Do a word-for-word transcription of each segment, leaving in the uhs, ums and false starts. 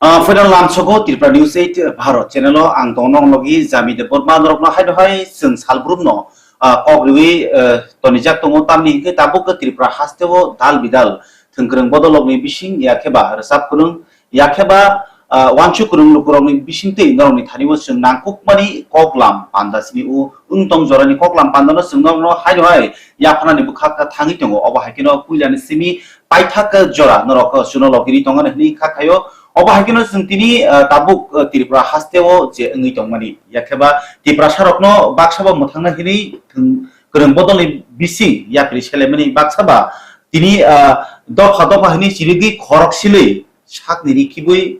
Ah, final lamsogo Tripura News eight Bharat channel o ang tongno logi Jami Debbarma norokno haino hai chwng salbrumno, ah, kok riwi, eh, tonijak tongo, tamni hinkhe tabuk khe Tripura hasteo dal bidal thwngkwrwng bodolrokni bising yakheba rwchap kwrwng yakheba, ah, wansuk kwrwng lukurokni bisingtwi norokni thani o chwng nangkukmani koklam panda simi o wng tong jorani koklam pandano chwng norokno haino hai yaphanani bwkha kha thangwi tongo. Obo hai kheno puilani simi paithak jora norok suno logiri tongani hwnwi kha khaio. Obo hai kheno chwng tini, ah, tabuk, ah, Tripura hasteo je wngwi tongmani, yakheba Tiprasarokno baksa bo mwthangna hwnwi thwng kwrwng bodolni bising yapri selaimani baksa ba tini, ah, dopha dopha hwnwi chirigwi khorok silwi sakni ri khibwi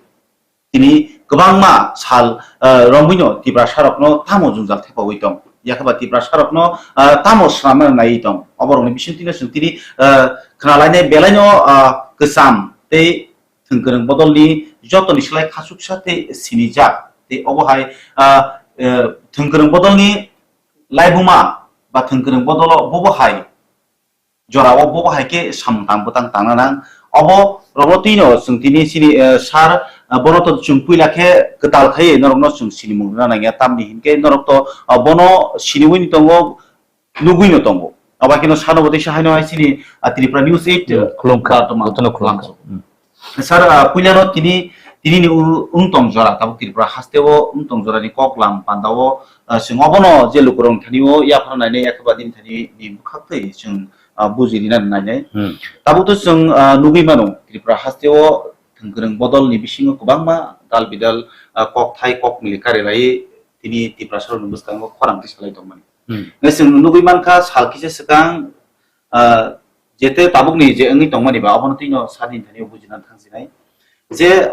tini kwbangma sal, ah, romwino Tiprasarokno tamo jwngjal thepagwi tong, yakheba Tiprasarokno, ah, tamo swnamna naiwi tong, oborokni bisingtwino chwng tini, ah, khnalainai belaino, ah, kwcham tei thwngkwrwng bodolni jotoni slai khachuksa tei sinijak tei obo hai, ah, eh, thwngkwrwng bodolni laibuma ba thwngkwrwng bodolo bobo hai jorao bobo hai khe samung tang bwtang tangna nang. Obo rokno twino chwng tini chini, eh, sar, eh, bono to chwng puila khe kwtal khai norokno chwng sinimung rwna nangya, tamni hinkhe norok to, ah, bono siniwi ni tongo, nugwi no tongo. Abo kheno sano bo teisa haino hai chini, ah, Tripura News eight, Hmm, khulumkha. Bartoma Jotono khulumkha. Lamso. Hmm. Sir, ah, puilano tini, tini ni u-, wng tong jora, tabuk Tripura hasteo wng tong jora ni koklam pandao, ah, chwng obono je lukurok thani o yaphar nainai, yakheba din thani ni bwkhak twi chwng, ah, buji rina nainai. Hmm. Tabuk to chwng, ah, nugwi mano, Tripura hasteo thwngkwrwng bodol ni bisingo kwbangma dal bidal, ah, kok thai kok mili kari lai tini Tiprasarokni bwskango khorang twi salai tongmani. Hmm. Nai chwng nugwi mankha, sal kisa swkang, ah, jete tabukni je wngwi tongmani ba, abono twino sani thani bujina thangsinai. Je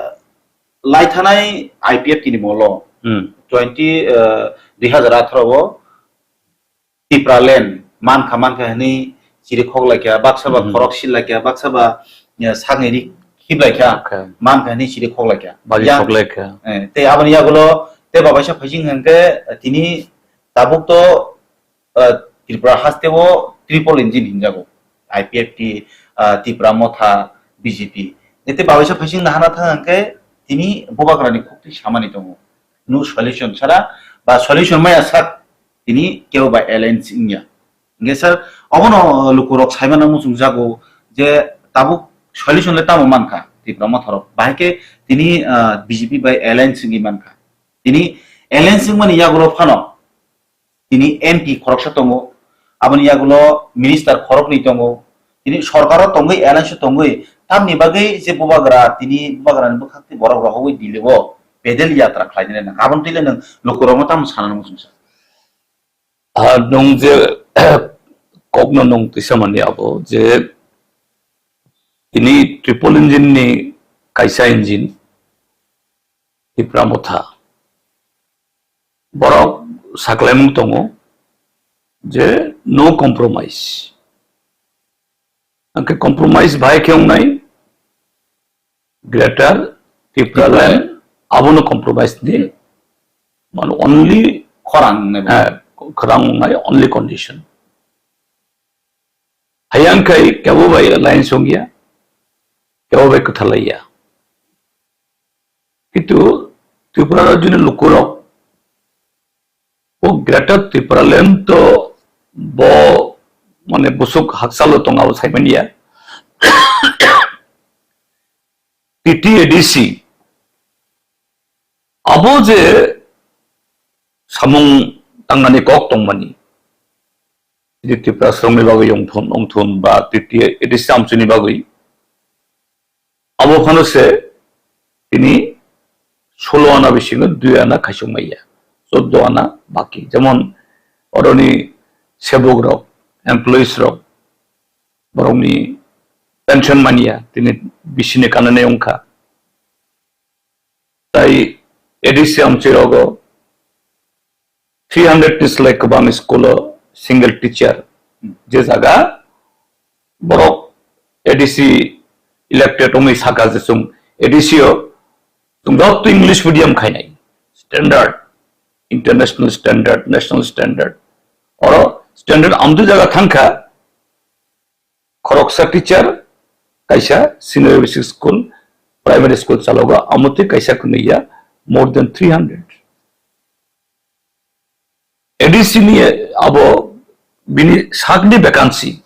laithanai I P F T ni molo, Hmm. twenty, ah, dui hazar atharo o Tipraland mankha, mankha hwnwi chiri khoklaikha, baksa ba Hmm. khorok sillaikha, baksa ba, ya, sakni ri khiplaikha, Okay. mankha hwnwi chiri khoklaikha. Bali Yang, khoklaikha. Eh, tei aboni yagulo tei babaisa phaising hwnkhe tini tabuk to ah, Tripura hasteo triple engine hinjago, I P F T, ah, Tipra Motha, B J P. Ete babaisa phaising nahana thang hwnkhe tini bubagrani khuktwi samani tongo. No solution sara ba solution maya sak tini kebo bai alliance wngya. Hingke sir, obono lukurok saimano muchungjago je tabuk solution le tamo mankha Tipra Motharok. Bahai khe tini, ah, B J P bai alliance wngwi mankha. Tini alliance wngmani yagulo phano tini M P khoroksa tongo, aboni yagulo minister khoroknwi tongo, tini sorkaro tongwi, alliance tongwi, tamni bagwi je bubagra, tini bubagrani bwkhakni borok rohogwi Delhi o pedal yatra khlainani nang. Aboni twi le nwng lukurokno tamo sanani muchungsa? Ah, nwng je kokno nwng tisa mani abo je tini triple engine ni kaisa engine, Tipra Motha. Borok saklaimung tongo je no compromise. Hwnkhe compromise bahai khe wngnai Greater Tipraland, Tipraland. Abono compromise ni, mane only khorang wngnai bo. Eh, khorang wngnai only condition. Hayang khai kebo bai alliance wngya, kebo bai kwthalaiya. Kintu Tripura rajyoni lukurok o Greater Tipraland to bo mane busuk haksalo tong abo saimanya. T T A D C abo je samung tangnani kok tongmani, T T Tripura srongni bagwi ongthun, ongthun ba T T A D C amchini bagwi, abo phano se tini solo ana bisingo dui ana khaisok maya, choddo ana baki. Jemon oroni sebok rok, employees rok, borokni pension manya, tini bisini kananai wngkha. Tai A D C amchwi rogo three hundred ni slai kwbang school o single teacher, je jaga borok A D C elected wngwi saka je chwng A D C o chwng joto English medium khainai, standard, international standard, national standard. Oro standard amtwi jaga thangkha, khoroksa teacher, kaisa senior basic school, primary school chalogo, amo twi kaisa kwnwi ya, more than three hundred. A D C ni abo bini sakni vacancy.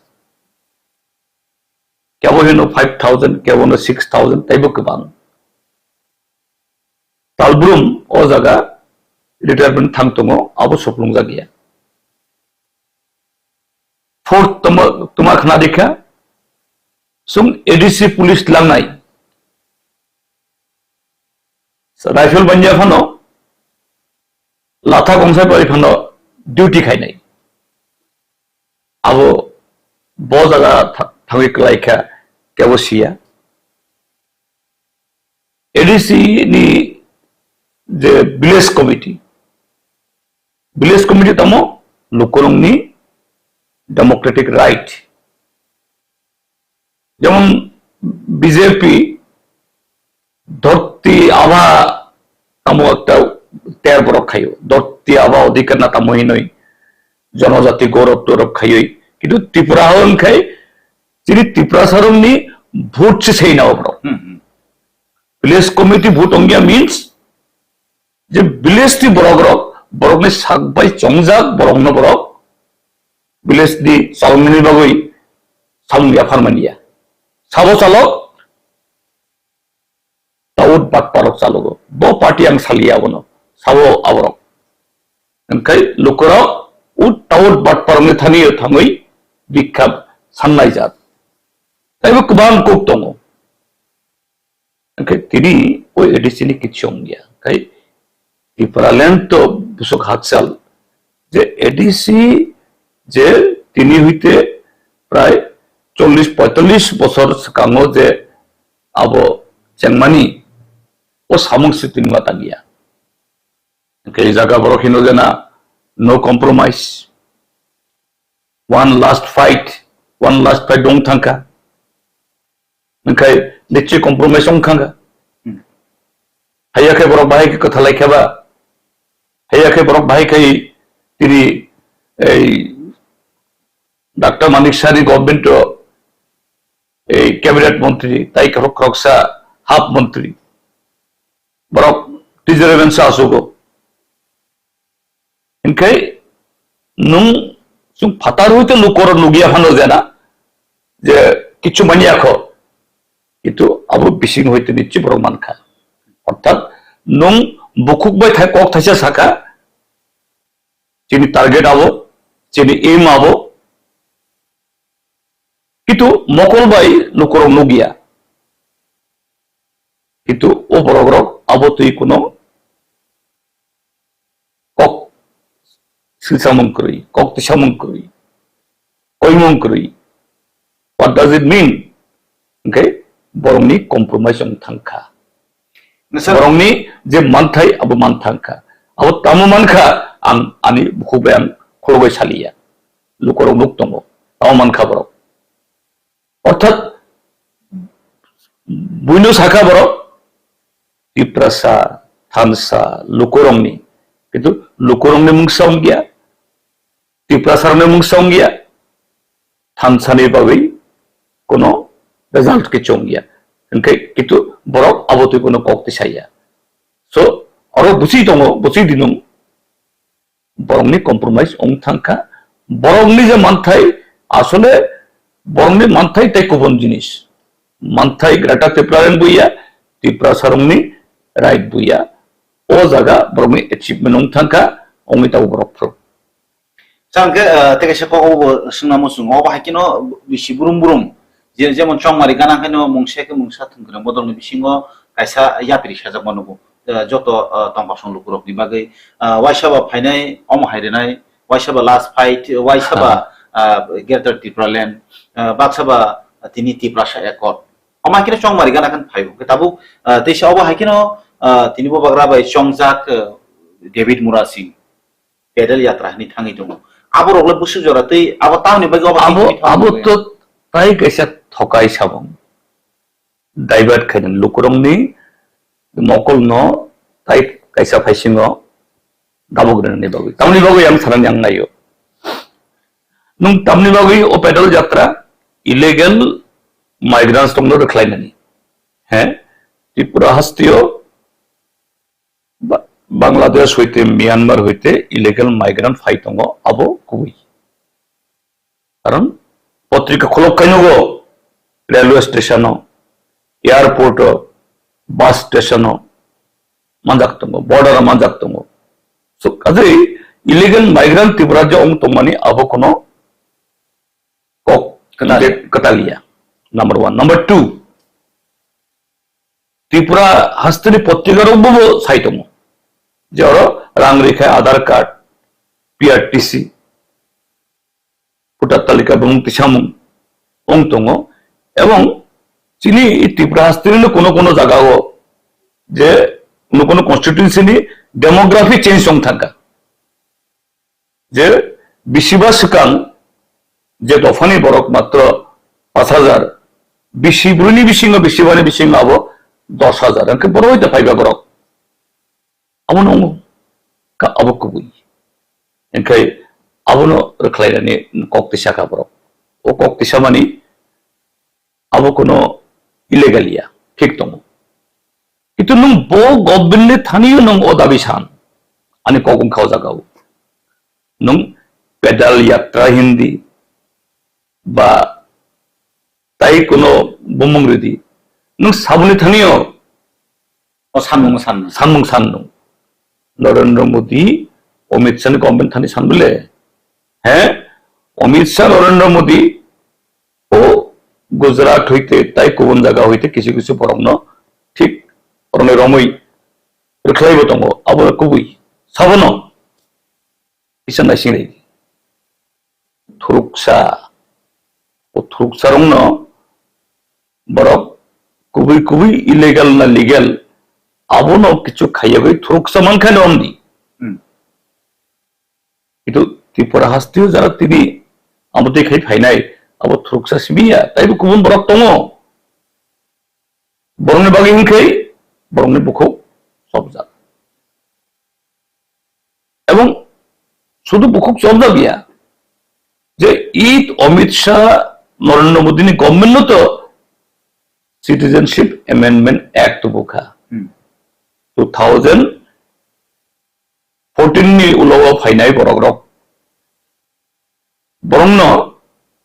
Kebo hino five thousand, kebo no six thousand, taibo kwbang. Talbrum o jaga retirement thang tongo, abo soplungjak ya. Fourth toma, toma khna dikha, sung A D C police langnai. Rifle banya phano, latha gongsai bai phano duty khainai. Abo bo jaga tha-, thangwi kwlai kha, kebo siya. A D C ni je village committee, village committee tamo lukurokni democratic right. Jemon B J P dhorti aba tamo ekta ter borok khaio, dhorti aba odhikar na tamo hinoi jonojati gorok torok khaioi, kintu Tripura hwn khai chini Tiprasa rokni vote se sei na borok. Hmm, hmm. Village committee vote ongya means je village ni borok rok, borok ni sak bai chongjak borok no borok village ni chalmani bagwi samung yaphar manya. Sabo chalok taut batparok chalogo. Bo party ang saliya abono. Sabo aborok. Engkai lukurok u taut batparokni thani thangwi bikha sannai jat. Taibo kwbang kok tongo. Engkai tini o A D C ni kichong ya. Kai Tipraland to busuk hakchal je A D C je tini huite prai chollish poitallish bosor swkango je abo chengmani o samung se tini ma tangya. Hingke jaga borok hino jena no compromise, one last fight, one last fight dong thangkha. Hingke niche compromise ong thangkha. Hmm. Haiya khe borok bahai khe kwthalai khe ba, haiya khe borok bahai khe tini ei Doctor Manik Saha ni government o ei cabinet montri, tai khorok khoroksa half montri. Borok T J Raven sa asugo. Hinkhe nwng chwng phatar hui tei lukorok nugya phano jena je kichu manya kho. Kintu abo bising hui tei nichi borok mankha. Orthat nwng bukhuk bai thai kok thaisa saka, chini target abo, chini aim abo. Kintu mokol bai lukurok nugya. Kintu o borok rok abo twi kuno kok silsamung kwrwi, kok tisamung kwrwi, koimung kwrwi. What does it mean? Hingkhe borokni compromise wng thangkha. Nasa- Borokni je manthai abo man thangkha. Abo tamo mankha ang ani bukhuk bai ang khulugwi saliya. Lukurok nuk tongo. Tamo mankha borok. Orthat buino sakha borok Tiprasa, Thansa, lukurokni. Kintu lukurokni mungsa wngya. Tiprasarokni mungsa wngya, thansani bagwi kuno result khe chongya. Hinkhe kintu borok abo twi kuno kok tisaya. So, oro bwswi tongo, bwswi dinung. Borokni compromise wng thangkha. Borokni je manthai, asole borokni manthai tei kubun jinis. Manthai Greater Tipraland buya, Tiprasarokni right buya. O jaga borokni achievement wng thangkha, wngwi tabuk borok phuru. Chang khe, ah, tei kaisa kok obo swngna muchungo, obo hai kheno bisi brum brum, je-, jemon chongmari gana khaino mungsa khe mungsa thwngkwrwng bodolni bisingo kaisa yapri sajak mano bo, ah, joto, ah, tongkosong lukurokni bagwi, ah, waisa ba phainai omo hai rwnai, waisa ba last fight, waisa ba, ah, Greater Tipraland, ah, baksa ba tini Tiprasa Accord. Omo hai kheno chongmari gana khe phaio. Khe tabuk, ah, teisa obo hai kheno, ah, tini bo bagra bai chongjak, ah, David Murasing. Pedal yatra hinwi thangwi tongo. Aborok le bwswk jora tei abo tamoni bagwi obo Abo, thangwi abo thangwi to tai kaisa thokai samung. Divert khainani lukurokni mokolno tai kaisa phaisingo dabok rwnani bagwi. Tamoni bagwi ang sanani ang naio. Nwng tamni bagwi o pedal yatra illegal migrants tongno rwkhlainani. He? Tripura hasteo Ba-, Bangladesh hoite, Myanmar hoite illegal migrant phai tongo, abo kubui. Karon potrika kholok kainugo, railway station o, airport o, bus station o manjak tongo, border o manjak tongo. So, kaje illegal migrant Tripura je ong tongmani abo kono kok kwtal. Kwtal ya. Number one. Number two, Tripura hasteni potrika rok bo sai tongo. Je oro rang rikha, Aadhaar card, P R T C, voter talika bumung tisamung ong tongo. Ebong chini Tripura hasteni no kono kono jaga o je kono kono constituency ni demography change ong thangkha. Je bisiba swkang je dophani borok matro pash hajar, bisi bruni bisingo, bisibani bisingo abo dos hajar. Hwnkhe borok hoite phaiba borok. Abo nungo ka abo kubui. Hwnkhe abono rwkhlainani kok tisa kha borok. O kok tisa mani abo kono illegal ya, thik tongo. Kintu nwng bo government ni thani o nwng o dabi san, ani kok wngkha o jaga o. Nwng pedal yatra hindi ba tai kono bumung ridi, nwng saboni thani o O sanmung sanna. Sanmung sannung. Narendra Modi, Amit Shah ni government thani san bole. He? Amit Shah, Narendra Modi, o Gujarat hoite, tai kubun jaga hoite kisu kisu borokno thik borokni romwi rwkhlaibo tongo. Abo kubui. Sabono kisa naising ri. Thuruksa, o thuruksa rokno borok kubui kubui illegal na legal, abono kichu khaiyagwi thuruksa mankha no amdi. Hmm. Kintu Tripura hasteo jara tini amo twi khai phainai, abo thuruksa simi ya, taibo kubun borok tongo. Borokni bagwi hwnkhai borokni bukhuk chopjak. Ebong sudu bukhuk chopjak ya, je it Amit Shah, Narendra Modi ni government no to Citizenship Amendment Act tubukha. Hmm. Two thousand fourteen ni ulo o phainai borok rok. Borokno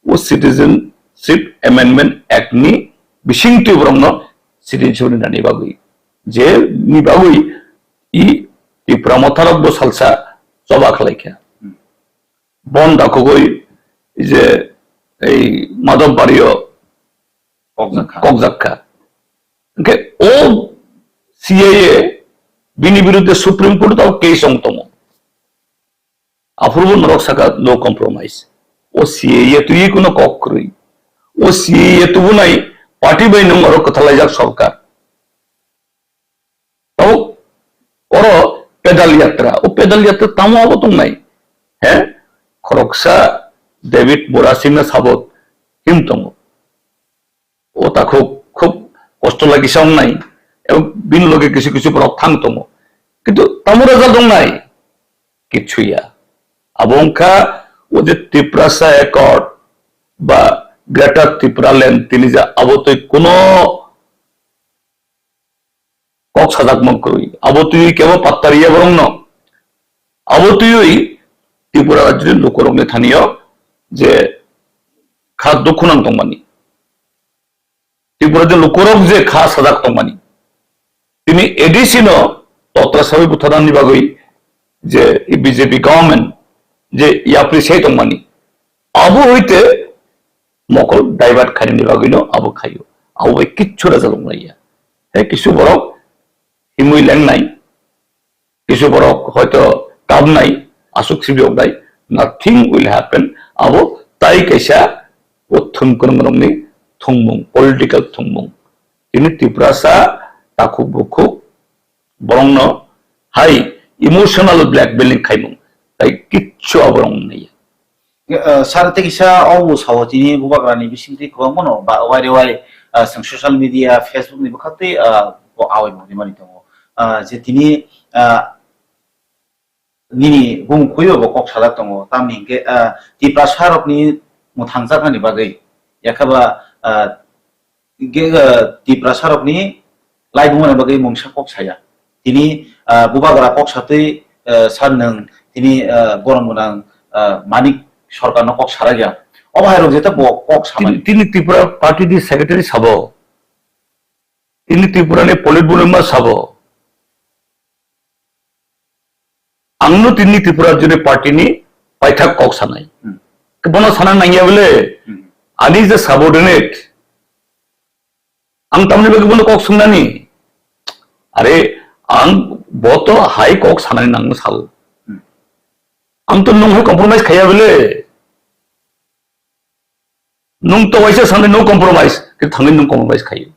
o Citizenship Amendment Act ni bisingtwi borokno citizenship rinani bagwi, je ni bagwi i Tipra motharok bo salsa choba khlaikha. Bon dakhogwi je ei Madhobbario kokjakha. Kokjakha. Hwnkhe o C A A bini biruddhe Supreme Court o case wng tongo. Aphuru bo norok saka no compromise. O C A A twi kuno kok kwrwi. O C A A tubunai party bai nwng oro kwthalaijak sorkar. Tamo oro pedal yatra. O pedal yatra tamo abo tongnai. He? Khoroksa David Murasingna sabo him tongo. O takhuk khub kosto lagisa wngnai, ebong bini loge kisu kisu borok thang tongo. Kintu tamo result wngnai? Kichu ya. Abo wngkha o je Tiprasa Accord ba Greater Tipraland tini ja abo twi kuno kok sajakmung kwrwi. Abo twiwi kebo patta riya borokno. Abo twiwi Tripura rajyoni lukurokni thani-o je kha dukhu nang tongmani. Tripura rajyoni lukurok je kha sajak tongmani. Tini A D C no totra sawi butharnani bagwi je B J P government je yapri sai tongmani. Abo hoite mokol divert khainani bagwino abo khaio. Abo bai kichu rajak wnglaiya. He kisu borok himwi lengnai, kisu borok hoito kabnai, aswk sibi oknai, nothing will happen. Abo tai kaisa o thwngkwrwng rokni thwngmung, political thwngmung. Tini Tiprasa takhuk bukhuk borokno hai emotional blackmailing khaimung, tai kichu abo rok wngnaiya. Eh, sir, tei kisa o bo sao tini bubagrani bisingtwi kwbangmano ba wari wari, ah, chwng social media, Facebook ni bwkhaktwi, ah, bo awai bo rimani tongo. Ah, je tini, ah, nini bumung khuibo bo kok sajak tongo, tamni hinkhe, ah, Tiprasa rokni mwthangjaknani bagwi, yakhaba, ah, Ge-, ah, Tiprasa rokni, laibuma ni bagwi mungsa kok saya. Tini, ah, bubagra kok satwi, ah, sar nwng tini, ah, borom gwnang, ah, Manik Sarkar no kok sarakya. Obo hai rok jeta bo kok samani. Tini, tini Tripura party ni secretary sabo. Tini Tripura ni Politburo member sabo. Ang no tini Tripura Rajya ni party ni paithak kok sanai. Hmm. Bono sana nangya bole, Hmm. ani je subordinate, ang tamni bagwi bono kok sungnani. Are, ang bo to hai kok sanani nang sal. Hmm. Ang to nung hai compromise khaya bole. Nung to waisa sanai no compromise, ke thangwi nung compromise khayo.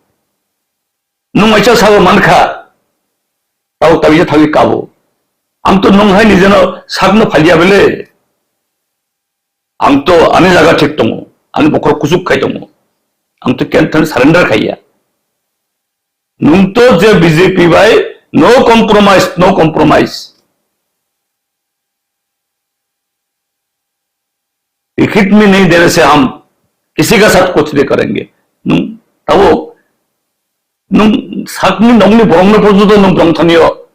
Nung waisa sabo mankha, tabo tabisa thangwi kabo. Ang to nung hai nijeno sakno phalia bele. Ang to ani jaga thik tongo, ani bokhorok kuchuk khai tongo. Ang to ken thani surrender khaiya. Nung to je B J P bai no compromise, no compromise. Likhit mein nahi dene se hum kisi ka saath kuch nahi karenge. Nung tabo nung sakni nongni borokno porjonto nung tongthani o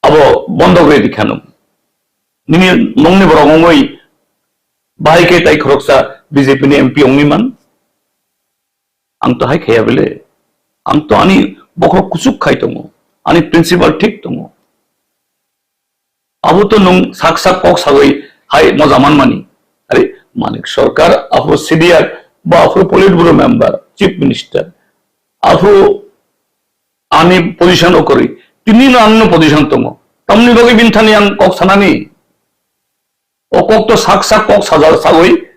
abo bondo gori dikha nung. Nini nongni borok ongoi bahai khe tai khoroksa B J P ni M P ongwi man. Ang to hai khaya bele. Ang to ani bokhorok kuchuk khai tongo. Ani principle thik tongo. Abo to nung sak sak kok sagwi hai moja manmani. Are Manik Sarkar, aphuru C D R, ba aphuru Politburo member, Chief Minister, aphuru ani position o kwrwi. Tini no ang no position tongo. Tamni bagwi bini thani ang kok sanani. O kok to sak sak kok sajak sagwi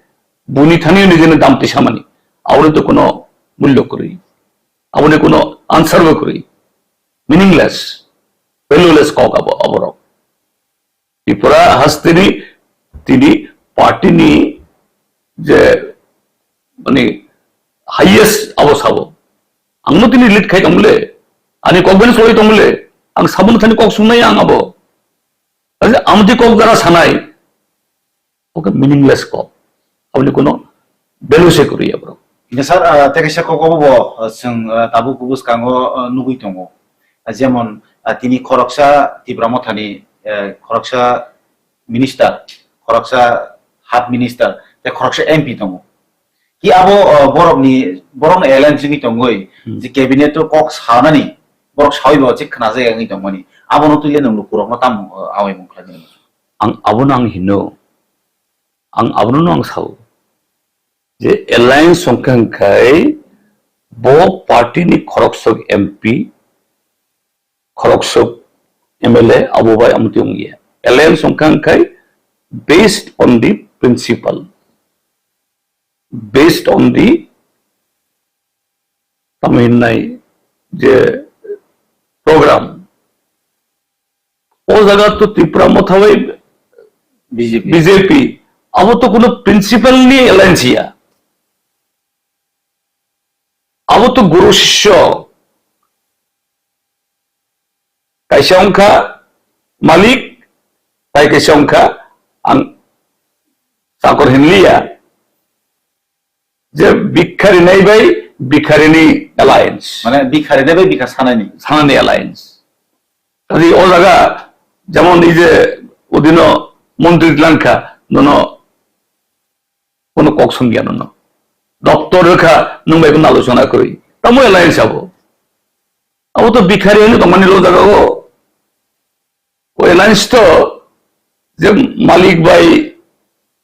buni thani nijeni dam tisamani. Aboni to kuno mullo kwrwi. Aboni kuno answer bo kwrwi. Meaningless, valueless kok abo, aborok. Tripura hasteni tini party ni je mani highest abo sabo. Ang no tini lead khai tongmole, ani kok bani solai tongmole, ang saboni thani kok sungnai ang abo. Kaisa amtwi kok jara sanai, oke meaningless kok. Aboni kuno value se kwrwi ya bro. Hingke sir, ah, tei kaisa kok obo bo, ah, chwng, ah, tabuk bwskango, ah, nugwi tongo. Ah, jemon, ah, tini khoroksa Tipra Mothani, eh, khoroksa minister, khoroksa half minister, tei khoroksa M P tongo. Ki abo, uh, borokni, borokno alliance wngwi tongwi Hmm. je cabinet o kok sanani, borok sawi bo chik khna jaya wngwi tongmani. Abono twi le nwng lukurokno tamo, uh, awai mung khlai mani? Ang abono ang hino, ang abono ang sao je alliance wngkha hwnkhe bo party ni khoroksok M P, khoroksok M L A abo bai amtwi wngya. Alliance wngkha hwnkhe based on the principle. Based on the tamo hinnai je program. O jaga to Tipra Motha bai B J P. B J P. Abo to kuno principle ni alliance ya. Abo to guru sisyo. Kaisa wngkha malik, tai kaisa wngkha ang chakor hinliya. Je bikha rinai bai bikha rini alliance. Mane bikha rinai bai bikha sanani. Sanani alliance. Kaji o jaga jemon ei je odino montri langkha nono kono kok songya nono. Doctor rwkha nwng bai bono alochona kwrwi. Tamo alliance abo. Abo to bikha ri hwnwi tongmani lo jaga o. O alliance to je malik bai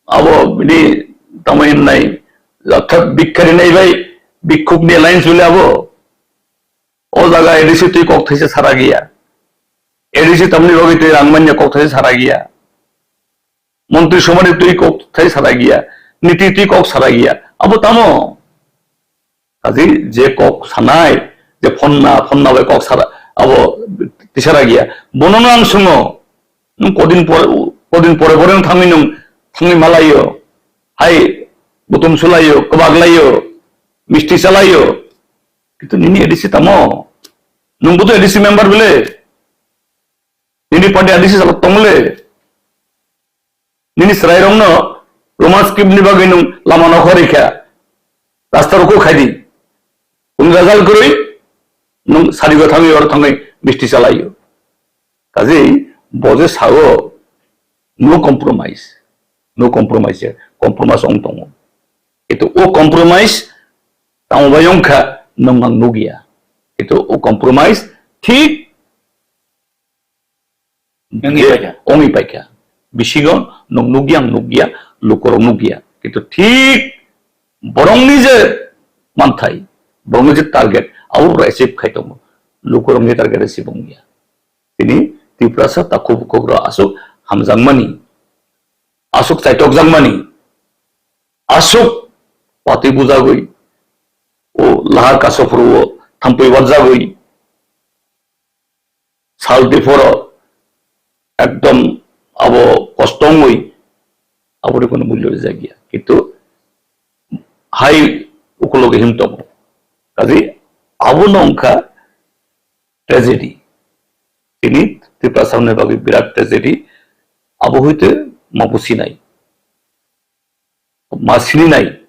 abo bini tamo hinnai, orthat bikha rinai bai bikkhukni alliance hwnwi abo. O jaga A D C twi kok thaisa sara giya. A D C tamni bagwi twi rang manya kok thaisa sara giya. Montri somani twi kok thaisa sara giya. Niti twi kok sara giya. Abo tamo? Kaji je kok sanai, je phonna, phonna bai kok sara, abo tisara giya. Bono no ang sungo, nwng kodin pore, kodin pore pore nwng thangwi nwng, thangwi malaio, hai butum sulaio, kwbak laio, misti chalaio. Kintu nini A D C tamo? Nwng bo to A D C member bile? Nini party A D C salok tongmole? Nini chwrairokno Roman script ni bagwi nwng lama nokha rikha, rasta rokho khaidi. Nwng result kwrwi, Nwng sarigo thangwi oro thangwi misti chalaio. Kaje bo je sao, no compromise, no compromise, compromise wng tongo. Kintu o compromise tamo bai wngkha nwng ang nukya. Kintu o compromise thik Wngwi je paikha. Wngwi paikha. Bisingo nwng nukya, ang nukya, lukurok nukya. Kintu thik borokni je manthai, borokni je target, abo achieve khai tongo. Lukurokni target achieve wngya. Tini Tiprasa takhuk bukhuk rok aswk hamjakmani, aswk chaitokjakmani, aswk patwi bujagwi, o lahar kaso phuru o thampui wajagwi, sal diphoro ekdom abo kosto wngwi, aboni kono mulyo rijak ya. Kintu hai ukulogo him tongo. Kaje abono wngkha tragedy. Tini Tiprasa rokni bagwi birat tragedy. Abo hoite ma businai, ma sininai.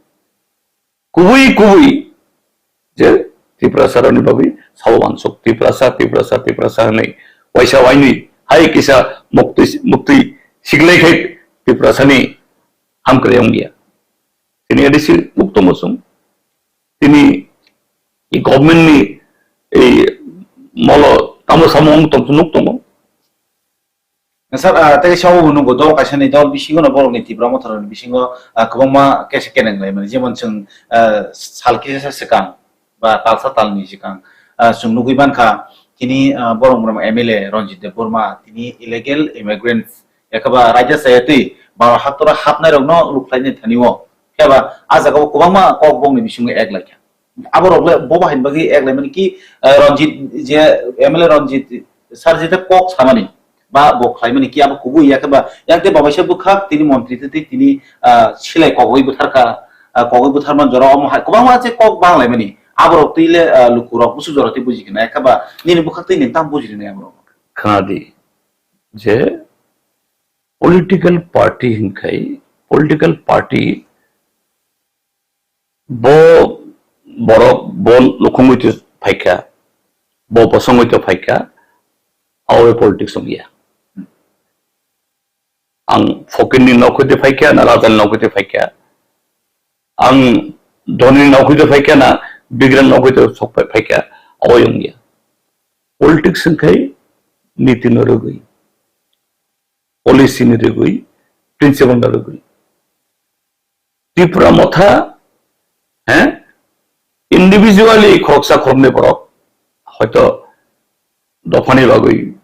Kubui kubui je Tiprasa rokni bagwi sabo wansuk, Tiprasa, Tiprasa, Tiprasa hwnwi waisa wainwi hai kisa muktwi, muktwi siklai khai Tiprasani hamkrai wngya. Tini A D C nuk tongo chwng. Tini i government ni ei molo tamo samo wng tong nuk tongo. Sir, ah, tei sabo bo nugo dol kaisa ni dol bisingo no borok ni Tipra Motha rok ni bisingo, ah, kwbangma kesa keneng lai mani. Jemon chwng, ah, sal kisa swkang ba talsa talni swkang, ah, chwng nugwi mankha tini, ah, borok mram M L A Ranjit Debbarma tini illegal immigrants, ekaba raida chaya twi baro hatora hapnai rok no lukhlai ni thani o. Phiya ba ah jaga o kwbangma kok bok ni bisingo ek lai kha. Aborok le bo bahai ni bagwi ek lai mani ki, eh, Ranjit je M L A Ranjit sir je kok samani ba bo khlai mani ki abo kubui ya khe ba yang te babaisa bwkhak tini montri te tei tini, ah, silai kogwi bwthar kha, ah, kogwi bwthar man jora omo hai kwbangma je kok bang lai mani aborok twi le, ah, lukurok busu jora tei buji khe na ya khe ba nini bwkhak tei nini tam buji rwnai aborok. Khna di je political party hinkhai political party Bo borok bo nukhungwi twi phaikha, bo bosongwi twi phaikha, abo politics wngya. Ang fokirni nokwi twi phaikha, na rajani nokwi twi phaikha, ang dhonini nokwi twi phaikha, na bigrani nokwi twi sok phai-, phaikha, abo wngya. Politics wngkhai niti no rwgwi, policy ni rwgwi, principle no rwgwi. Tipra Motha, he, individually khoroksa khoroknwi borok hoito dophani bagwi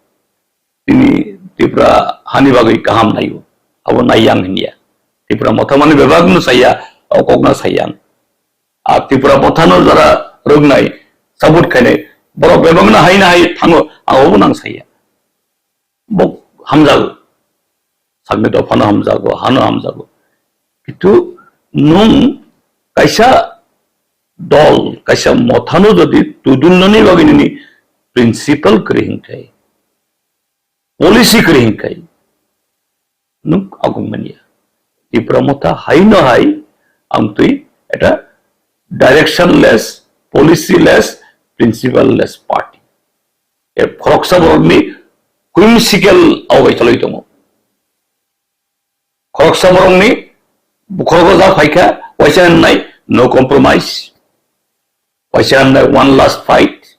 tini Tipra hani bagwi kaham naio, abo nai yang hinya. Tipra Motha mani bebak no saya, o kok na sayang. A Tipra Motha no jara rwgnai, support khainai, borok bebak no hai na hai thango, abo bo nang saya. Bo hamjago. Sakni dophano hamjago, hano hamjago. Kintu nwng kaisa dol, kaisa mothano jodi tudulnani bagwi nini principle kwrwi hinkhai, policy kwrwi hinkhai, nwng agong manya. Tipra Motha hai no hai, ang twi eta directionless, policyless, principleless party. E khoroksa borokni whimsical abo bai cholwi tongo. Khoroksa borokni bukhrogo ja phaikha, waisa hwnnai no compromise, waisa hwnnai one last fight,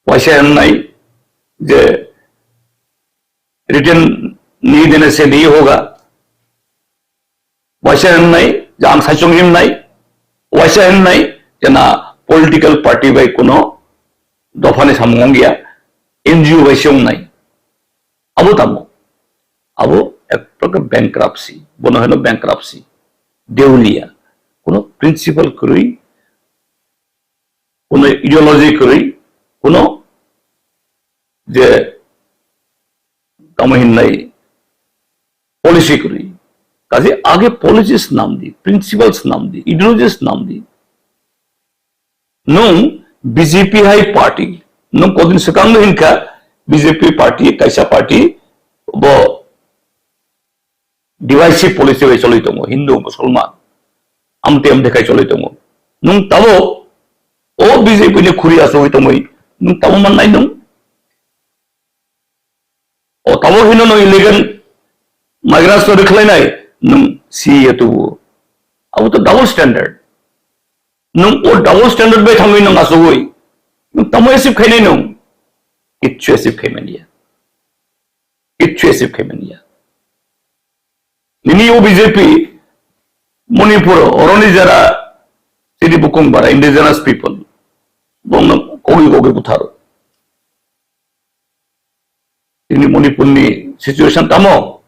waisa hwnnai je written nahi dene se nahi hoga. Waisa hwnnai, je ang saichung himnai, waisa hwnnai, je na political party bai kuno dophani samung wngya, N G O bai se wngnai. Abo tamo? Abo ek prokar bankruptcy, bono hino bankruptcy, deulia, kuno principle kwrwi, kuno ideology kwrwi, kuno je tamo hinnai policy kwrwi. Kaje age policy snam di, principle snam di, ideology snam di. Nwng B J P hai party, nwng kodin swkang no hinkha B J P party, kaisa party bo divisive policy bai cholwi tongo, Hindu, Musulman, amte amte khai cholwi tongo. Nwng tabuk o O B J P ni khuri asugwi tongwi nwng tamo mannai nwng? O tamo hino nwng illegal migrants no rwkhlainai, nwng C A A tubu. Abo to double standard. Nwng o double standard bai thangwi nwng asugwi. Nwng tamo achieve khainai nwng? Kichu achieve khaimaniya. Kichu achieve khaimaniya. Nini o B J P Manipur oroni jara tini bukung bara indigenous people. Bongno kogi kogi butharo. Tini Manipur ni situation tamo?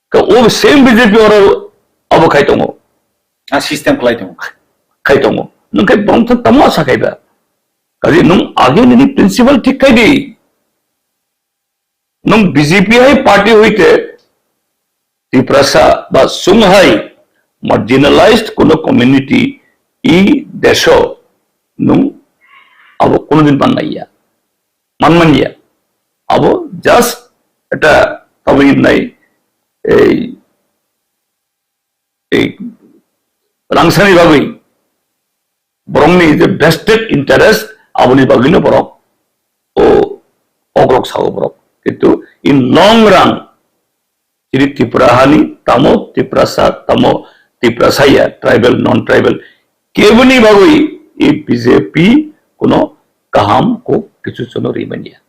Ka o same B J P oro abo khai tongo. A system khlai tongo. Khai tongo. Nwng khai bong tamo asa khai ba? Kaji nwng age nini principle thik khai di. Nwng B J P hai party hoite Tiprasa ba sung hai marginalized kono community i desho nwng abo kono din mannaiya, manmanya. Abo just eta tabwi nai ei ei rangsani bagwi borokni je vested interest aboni bagwino borok o kokrok sao borok, kintu in long run chini Tripura hani tamo Tiprasa tamo Tiprasaya tribal non tribal keboni bagwi i B J P kono kaham kok kichu chono rimanya.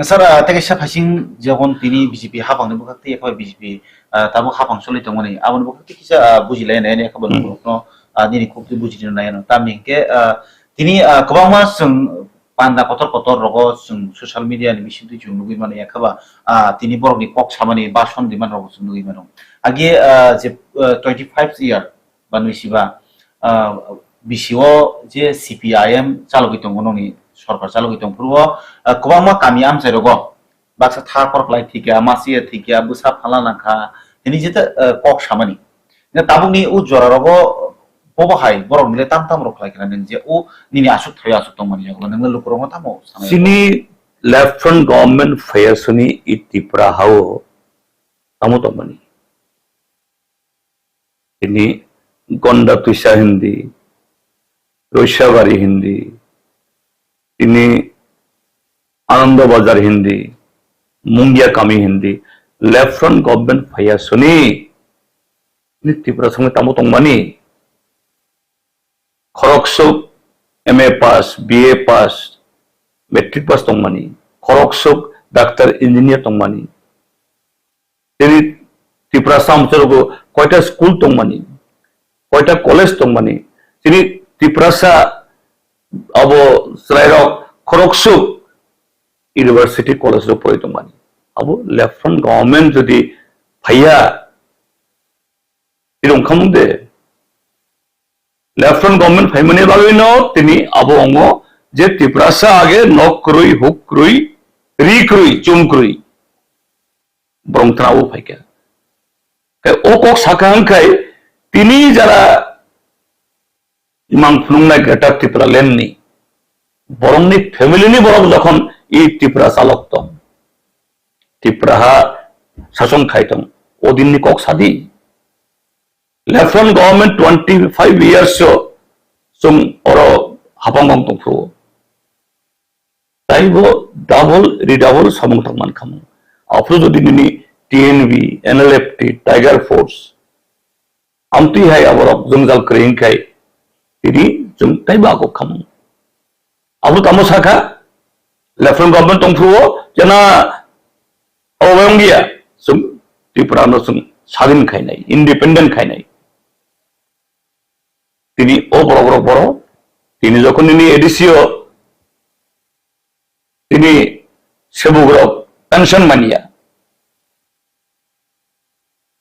Sir, ah, tei kaisa phaising jokon tini B J P hapangni bwkhak tei ekha B J P, ah, tabuk hapang choli tongmani, aboni bwkhak tei kisa, ah, bujilai nai, nai, ekha Hmm. borokno, ah, nini kok twi bujirina nai ano. Tamni hinkhe, ah, tini, ah, kwbangma chwng panda kotor kotor rogo chwng social media ni bisingtwi chwng nugwi mano, ekha ba, ah, tini borokni kok samani bason rimani rogo chwng nugwi mano. Age, ah, je, ah, twenty five year, ba nui siba, ah, B C O je C P I M chalogwi tongo nongni sorkar chalogwi tong phuru o, ah, kwbangma kami amchai rogo baksa tha khorok lai thikya, masiya thikya, bwsa phala nangkha, tini jeta, ah, kok samani. Na tabukni o jora rogo bobo hai borok nile tam tam rok khlai kha nang je o nini asuk thaio asuk tongmani yago nang lukurok no tamo samani. Chini left front government phaiya suni i Tripura hao tamo tongmani. Tini Gonda Tuisa hindi, Roisabari hindi, tini Anando Bazar hindi, Mungia Kami hindi, left front government phaiya suni, tini Tripura songni tamo tongmani, khoroksuk M A pass, B A pass, matric pass tongmani, khoroksuk doctor, engineer tongmani, Tini Tiprasa amchorogo koita school tongmani, koita college tongmani, tini Tiprasa abo chwrairok khoroksuk university college rok poroi tongmani. Abo left front government jodi phaiya, tini wngkhamung de. Left front government phaimani bagwino tini abo ongo je Tiprasa age nok kwrwi, huk kwrwi, ri kwrwi, chum kwrwi. Borok tini abo phaikha. Khe o kok sakha hwnkhai tini jara imang phunuknai Greater Tipraland ni borokni family ni borok jokhon i Tiprasa lok tong, Tipraha sason khai tong, o dinni kok sadi. Left front government twenty five years o chwng oro hapang bang tongphuru. Taibo double, redouble samung tangman khamung. Aphuru jodi nini T N V, N L F T, Tiger Force, amtwi hai aborok jwngjal kwrwi wngkhai, tini chwng taibo agok khamung. Abo tamo sakha, left front government tongphuru o, jena abo bai wngya, chwng Tripura no chwng sadin khainai, independent khainai. Tini o borok rok boro, tini jokhon nini A D C o, tini sebuk rok pension manya,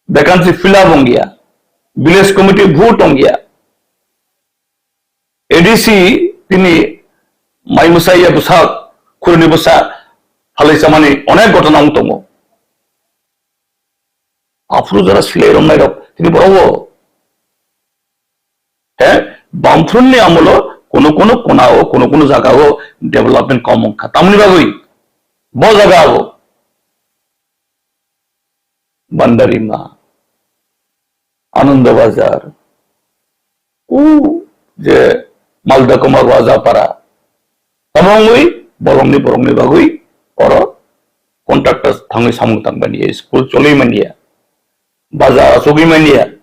vacancy fill up wngya, village committee vote wngya, A D C tini mai mwsai ya bwsa, khuruni bwsa phalai chamani onek ghotona wng tongo. Aphuru jora silai romnai rok tini borok o. He, Bamfront ni amolo kono kono kona o, kono kono jaga o development kom wngkha. Tamoni bagwi bo jaga o Bandarima, Ananda Bazar, o je Malda Kumar Wajapara. Tamo wngwi bolongni borokni bagwi oro contractors thangwi samung tangmani, school choli manya, bazar achugwi manya,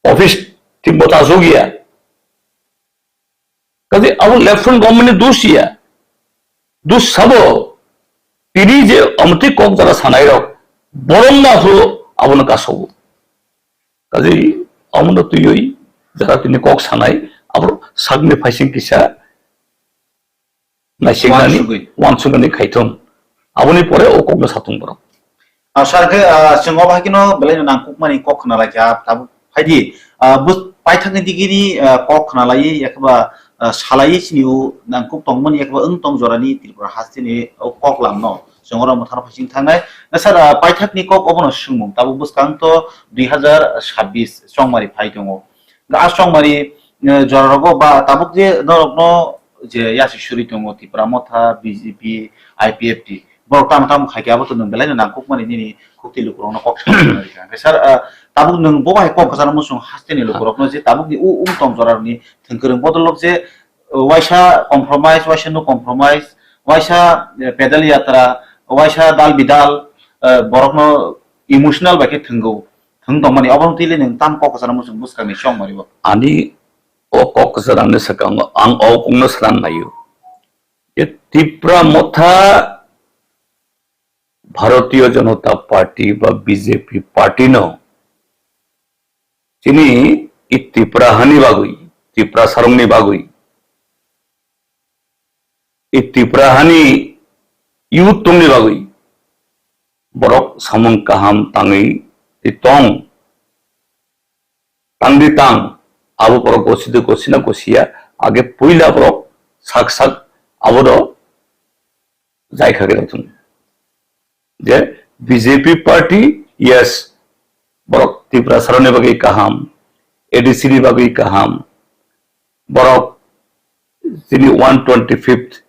office thik bo ta achukya. Kaje abo left front government ni dos ya. Dos sabo tini je amtwi kok jara sanai rok borok na phuru abono kasogo. Kaje abono twiwi jara tini kok sanai abo sakni phaising kisa naisiknani, wansugwi, wansugani khaithung. Aboni pore o kokno satung borok. Ah, sir, khe, ah, chwng obo haikeno belaino nangkukmani kok khna laikha, tabuk phaidi, ah, bus-, paithakni digini, ah, kok khna laiwi, ekheba, ah, salaiwi chini o nangkuk tongmani, ekheba wng tong jorani Tripura hasteni o kok lamno chwng oro mwthangno phaising thangnai. Na, sir, ah, paithakni kok obono swngmung, tabuk bwskang to dui hazar sabbish chongmari phai tongo. Ga a chongmari, eh, jorarogo ba tabuk je norokno je yasi suri tongo Tipra Motha, B J P, I P F T. Borok tamo tamo khai khe abo to nwng belai no nangkukmani nini khukti lukurokno kok saui rikha. Hwnkhe sir, ah, tabuk nwng bo bai kok kwcharo muchung hasteni lukurokno je tabukni u-, wng tong jorarokni thwngkwrwng bodolrok je, uh, waisa compromise, waisa no compromise, waisa, eh, pedal yatra, waisa dal bidal, eh, borokno emotional bai khe thwngwi thwng tongmani, obono twi le nwng tam kok kwcharo muchung bwskangni chongmani bo? Ani o kok kwcharo ani swkango ang o kokno swnam naio. Je Tipra Motha Bharatiya Janata Party ba B J P party no chini i Tripura hani bagwi, Tripura sarongni bagwi, i Tripura hani youth tongni bagwi borok samung kaham tangwi tong. Tang di tang, abo borok gosidi gosina gosiya, age puila borok sak sak abono jai kha khe tong. Je B J P party, yes, borok Tripura saroni bagwi kaham, A D C ni bagwi kaham, borok chini one twenty-fifth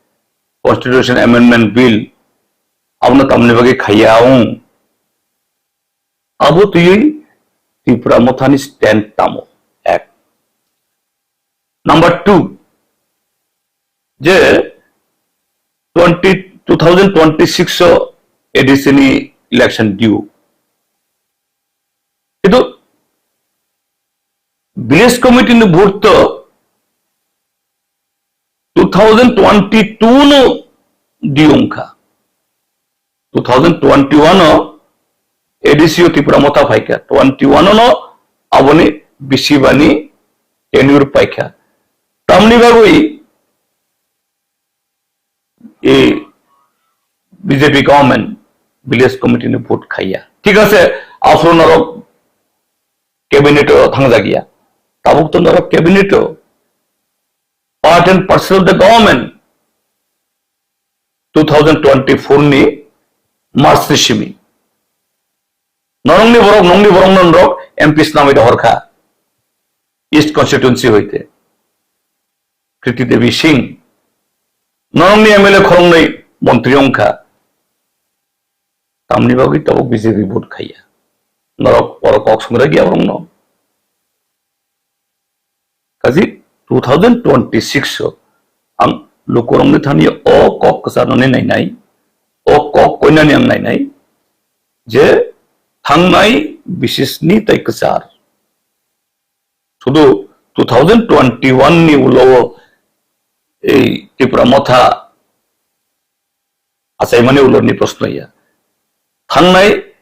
Constitution Amendment Bill, abono tamni bagwi khaiya wng. Abo twiwi Tipra Mothani stand tamo? Ek. Number two, je twenty, two thousand twenty-six o A D C ni election due. Kintu village committee ni vote to two thousand twenty-two no due wngkha. Two thousand twenty-one o A D C o Tipra Motha phaikha, twenty-one o no aboni bisi bani tenure paikha. Tamni bagwi e B J P government village committee ni vote khaiya. Thik ase, aphuru norok cabinet o thangjakya. Tabuk to norok cabinet o part and parcel of the government. Two thousand twenty-four ni March ni simi norokni borok, nongni borok no norok M P swnamwi rohorkha East constituency hoite Kriti Devi Singh, norokni M L A khoroknwi montri wngkha, tamni bagwi tabuk B J P vote khaiya? Norok oro kok swngra gya borokno? Kaji two thousand twenty-six o ang lukurokni thani o kok kwcharnani nainai, o kok koinani ang nainai je thangnai bisisni tai kwchar. Sudu two thousand twenty-one ni ulo o ei Tipra Motha achaimani ulorni proshno ya. Thangnai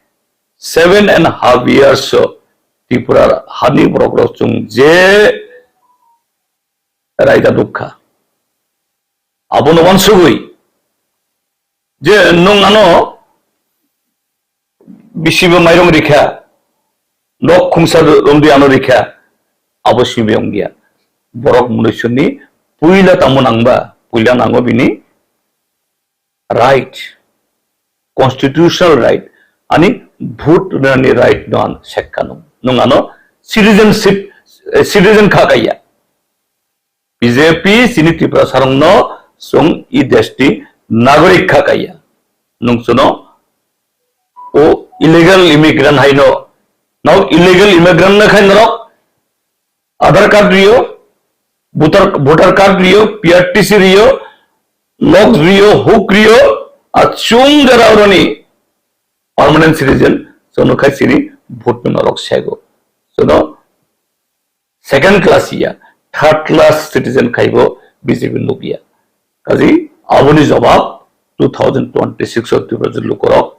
seven and half years o Tripura hani borok rok chwng je raida nukha. Abono wansugwi je nwng ano bisibo mairung rikha, nok khungsa romdi ano rikha, abo simi ongya. Borok munuisuni puila tamo nangba, puila nango bini right, constitutional right, ani vote rwnani right no ang sekkha nung. Nung ano citizenship, eh, citizen kha kaiya. B J P chini Tripura sarong no chwng i desh ni nagorik kha kaiya. Nung chwngno o illegal immigrant hai no, no illegal immigrant no khai norok Aadhaar card rio, Voter, voter card rio, P R T C rio, log rio, huk rio, achung jora oroni permanent citizen, sono khai sini vote no norok sego. Sono second class ya, third class citizen khaibo B J P nukya. Kaji aboni jawab two thousand twenty-six o Tripura lukorok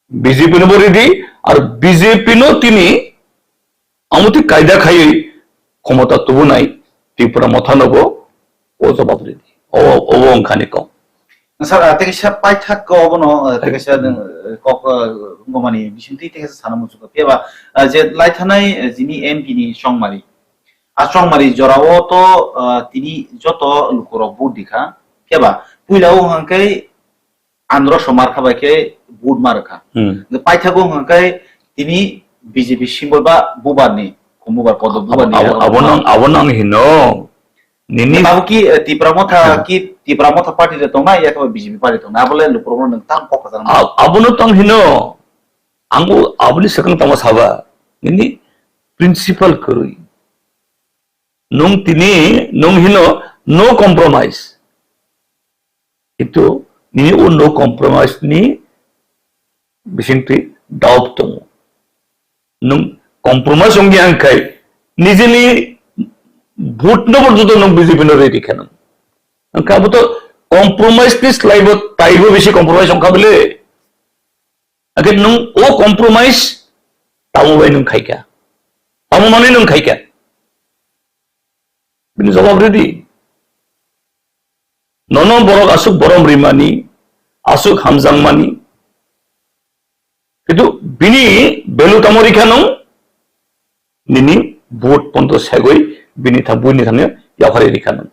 B J P no bo ridi, ar B J P no tini amoti kaida khaiwi khomota tubunai Tipra Motha no bo o jawab ridi. O, o, o wngkhani kok. Sir, ah, tei kaisa paithak kok bono, ah, tei kaisa, hmm, eh, kok, ah, wngmani bisingtwi tei kaisa sana muchungo. Phiya ba, ah, je laithanai, eh, jini M P ni chongmari. A chongmari jorao to, ah, tini joto lukurok vote rikha. Phiya ba, puila o hwnkhe Andro somar kha bai khe vote ma rwkha. Hmm. Hwnkhe paithago hwnkhe tini B J P symbol ba bubar ni, khum bubar, kodo bubar ni Abo, abo, abo nang, abo nang hino. Nini abo ki, eh, Tipra Motha, hmm, ki Tipra Motha party de tongnai, ya khe B J P party tongnai, abo le lukurok no nwng tang kok kwchang. Ab-, abo no tong hino. Ang bo abo ni swkang tamo saba. Nini principle kwrwi. Nwng tini, nwng hino no compromise. Kintu nini o no compromise ni bisingtwi doubt tongo. Nwng compromise wngya hwnkhai nijini vote no bo joto nwng B J P no ready khe nwng. Hwnkhai abo to compromise ni slai bo taibo bisi compromise wngkha bile. Hwnkhe nwng o compromise tamo bai nwng khaikha? Tamo manwi nwng khaikha? Bini jawab ridi. Nono borok aswk borom rimani, aswk hamjakmani. Kintu bini value tamo rikha nwng? Nini vote ponto segwi bini thang, buini thangwi yaphari rikha nwng.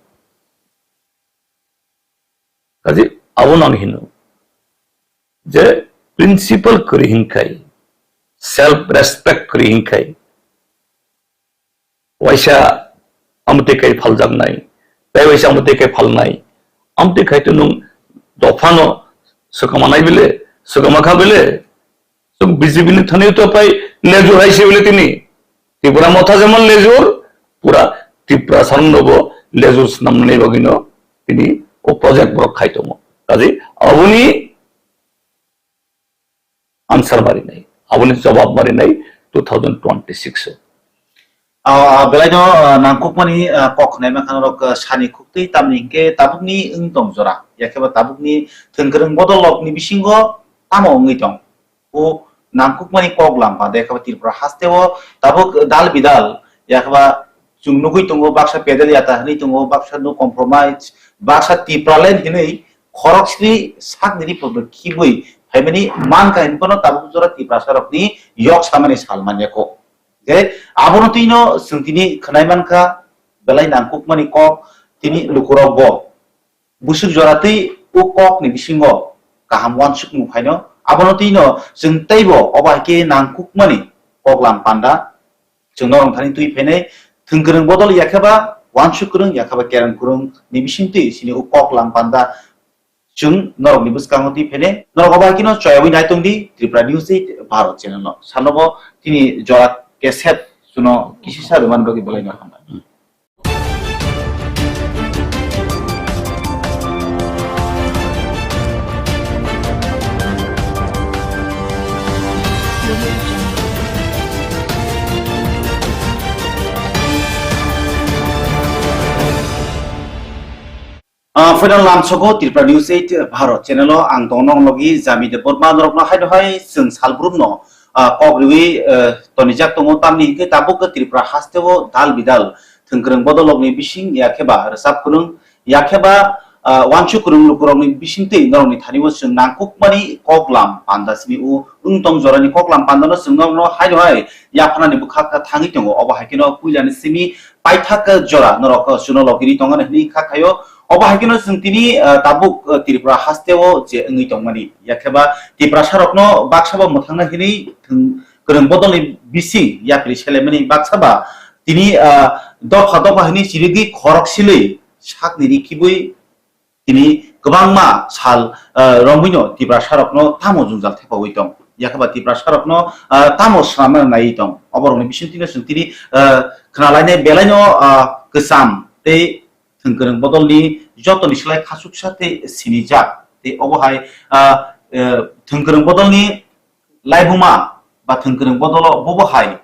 Kaje abo nang hino je principle kwrwi hinkhai, self respect kwrwi hinkhai, waisa amtwi kai phaljaknai, tei waisa amtwi kai phalnai, amtwi khai to nwng dophano swkama nai bile, swkama kha bile, Chwng B J P ni thani to pai lejur hai se bile tini. Tipra Motha jemon lejur, pura Tiprasa rok no bo lejur swnamnani bagwi no tini o project borok khai tongo. Kaje aboni answer marinai, aboni jawab marinai two thousand twenty-six o. Ah, ah, belai no, ah, nangkukmani, ah, kok khnaima kha norok, ah, sani khuktwi tamni hinkhe tabukni wng tong jora, ya khe ba tabukni thwngkwrwng bodol rokni bisingo tamo wngwi tong. O nangkukmani kok lam pha de khe ba Tripura haste o tabuk dal bidal, ya khe ba chwng nugwi tongo, baksa pedal yata hinwi tongo, baksa no compromise, baksa Tipraland hinwi khorok sri sakni ri podo khibwi phaimani man kha hinwi bono tabuk jora Tiprasa rokni yok samani sal man ya kho. Je abono twino chwng tini khwnai mankha, belai nangkukmani kok tini lukurok bo. Busuk jora twi o kokni bisingo kaham uansukmung phaino, abono twino chwng teibo obo hai khe nangkukmani koklam panda chwng norok thani twi phainai, thwngkwrwng bodol ya khe ba uansuk kwrwng ya khe ba kereng kwrwng ni bising twi chini o koklam panda Chwng norokni bwskango twi phene, norok obo hai kheno choyaui nai tong di Tripura News eight Bharat channel no. Sanobo tini jora keset suno kisisa rwmani bagwi belai no hambai. Ah, final lamsogo Tripura News eight Bharat channel o ang tongno logi Jami Debbarma norokno haino hai chwng salbrumno, ah, kok riwi, eh, tonijak tongo, tamni hinkhe tabuk Tripura hasteo dal bidal thwngkwrwng bodolrokni bising yakheba rwchap kwrwng yakheba, ah, wansuk kwrwng lukurokni bisingtwi norokni thani o chwng nangkukmani koklam panda simi o wng tong jorani koklam pandano chwng norokno haino hai yaphanani bwkha thangwi tongo. Obo hai kheno puilani simi paithak jora norok, uh, suno logiri tongmani hinwi kha khaio. Obo hai kheno chwng tini, uh, tabuk, uh, Tripura hasteo je wngwi tongmani. Yakheba Tiprasa rokno baksa bo mwthangna hinwi thwng kwrwng bodolni bising yapri selaimani baksa ba tini, uh, dopha dopha hinwi chirigwi khorok silwi sakni ri khibwi Tini kwbangma sal, ah, romwino Tiprasarokno tamo jwngjal thepaui tong? Yakheba Tiprasarokno, ah, tamo swnamna naiwi tong? Oborokni bisingtwino chwng tini, ah, khwnalainai belaino, ah, kwcham tei thwngkwrwng bodolni jotoni slai khasuksa tei sinijak. Tei obo hai, ah, eh, thwngkwrwng bodolni laibuma ba thwngkwrwng bodolo bobo hai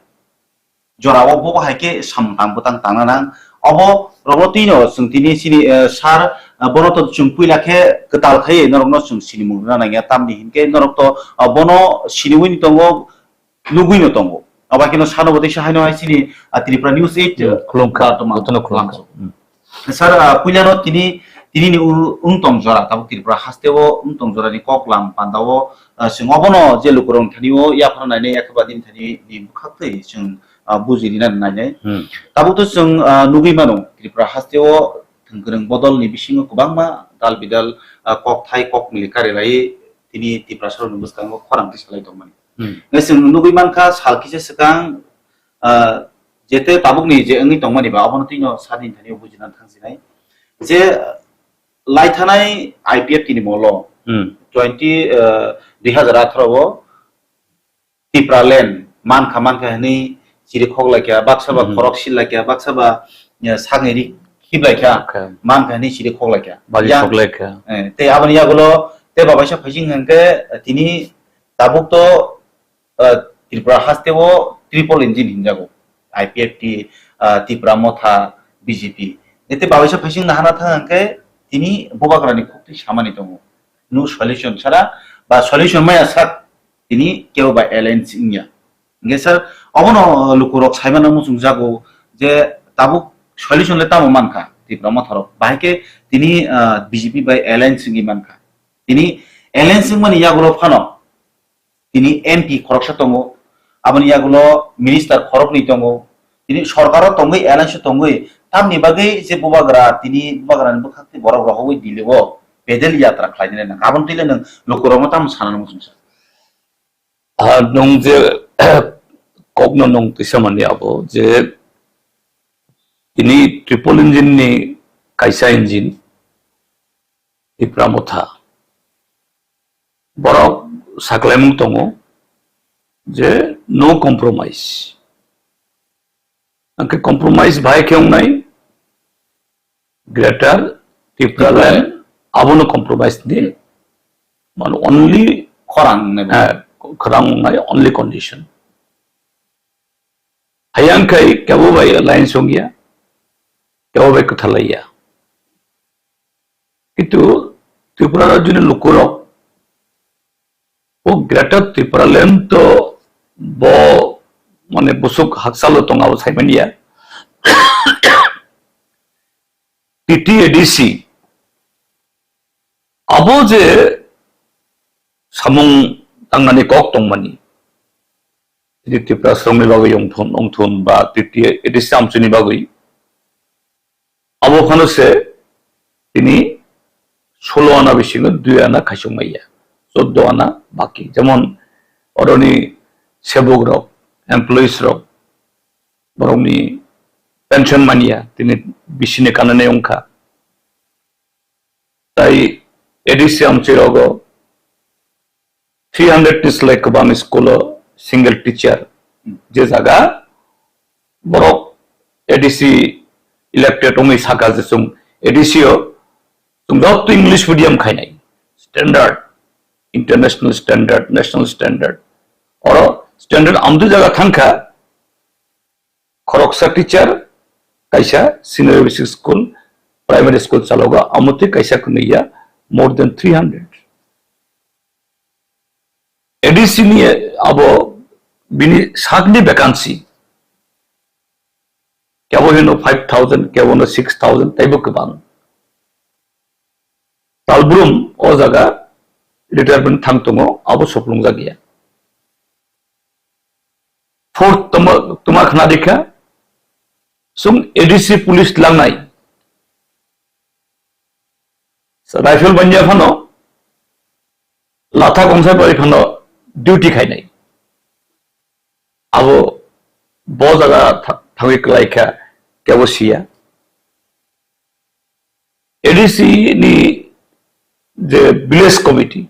jorao bobo hai khe samung tang bwtang tangna nang. Obo rogno twino chwng tini chini, eh, sir, eh, bono to chwng puila khe kwtal khaiwi norokno chwng sinimung rwna nangya, tamni hinkhe norok to, ah, bono siniwi ni tongo, nugwi no tongo. Abo kheno sano bo teisa haino hai chini, ah, Tripura News eight, hmm, khulumkha, bartoma jotono khulumkha. Khulumkha. Hmm. Sir, ah, puilano tini, tini ni u-, wng tong jora, tabuk Tripura haste o wng tong jora ni kok lam panda o, ah, chwng obono je lukurok thani o yaphar nainai, yakhe badin thani ni bwkhak twi chwng, ah, buji rina nainai. Hmm. Tabuk to chwng, ah, nugwi mano Tripura haste o thwngkwrwng bodol ni bisingo kwbangma dal bidal, ah, kok thai kok mili kari lai tini Tiprasa rok ni bwskango khorang twi salai tongmani. Hmm. Ngai chwng nugwi mankha, sal kisa swkang, ah, jete tabukni je wngwi tongmani ba, abono twino sadin thani bujina thangsinai. Je laithanai I P F T ni molo, hmm, twenty, ah, dui hazar atharo o Tipraland mankha mankha hwnwi chiri khok laikha, baksa ba, hmm, khorok sil laikha, baksa ba, eh, sakni ri khib laikha, okay, mankha hwnwi chiri khok laikha. Bali ya, khok laikha. Eh, tei aboni yagulo tei babaisa phaising hwnkhe tini tabuk to ah, Tripura haste o triple engine hinjago, I P F T, ah, Tipra Motha, B J P. Ete babaisa phaising nahana thang hwnkhe tini bubagrani khuktwi samani tongo. No solution sara ba solution maya sak tini kebo bai alliance wngya. Hingke sir, obono lukurok saimano muchungjago je tabuk solution le tamo mankha Tipra Motha rok. Bahai khe tini, ah, B J P bai alliance wngwi mankha. Tini alliance wngmani yagulo phano tini M P khoroksa tongo, aboni yagulo minister khoroknwi tongo, tini sorkaro tongwi, alliance o tongwi, tamni bagwi je bubagra, tini bubagrani bwkhak tei borok rohorwi Delhi o pedal yatra khlainani nang, aboni twi le nwng lukurokno tamo sanani muchungsa? Ah, nwng je kokno nwng tisa mani abo je tini triple engine ni kaisa engine Tipra Motha. Borok saklaimung tongo je no compromise. Angkhe compromise bahai khe wngnai Greater Tipraland, abono compromise ni, mane only khorang nai bo. Eh, khorang nai only condition. Hayang khai kebo bai alliance wngya, kebo bai kwthalaiya. Kintu Tripura rajyoni lukurok o Greater Tipraland to bo mane busuk haksalo tong abo saimanya. T T A D C abo je samung tangnani kok tongmani, tini Tiprasarokni bagwi ongthun, ongthun ba T T A D C amchini bagwi, abo phano se tini solo ana bisingo dui ana khaisok maya, choddo ana baki. Jemon oroni sebok rok, employees rok, borokni pension manya, tini bisini kananai wngkha. Tai A D C amchwi rogo three hundred ni slai kwbang school o single teacher, je jaga borok A D C elected wngwi saka je chwng A D C o chwng joto English medium khainai, standard, international standard, national standard, oro standard amtwi jaga thangkha. Khoroksa teacher kaisa senior basic school, primary school chalogo, amotwi kaisa kwnwi ya, more than three hundred. A D C ni abo bini sakni vacancy. Kebo hino five thousand, kebo no six thousand, taibo kwbang. Talbrum o jaga retirement thang tongo, abo soplungjak ya. Fourth toma, toma khna dikha, sung A D C police langnai. Rifle manya phano, latha kongsai bai phano duty khainai. Abo bo jaga tha-, thangwi kwlai kha, kebo siya. A D C ni je village committee,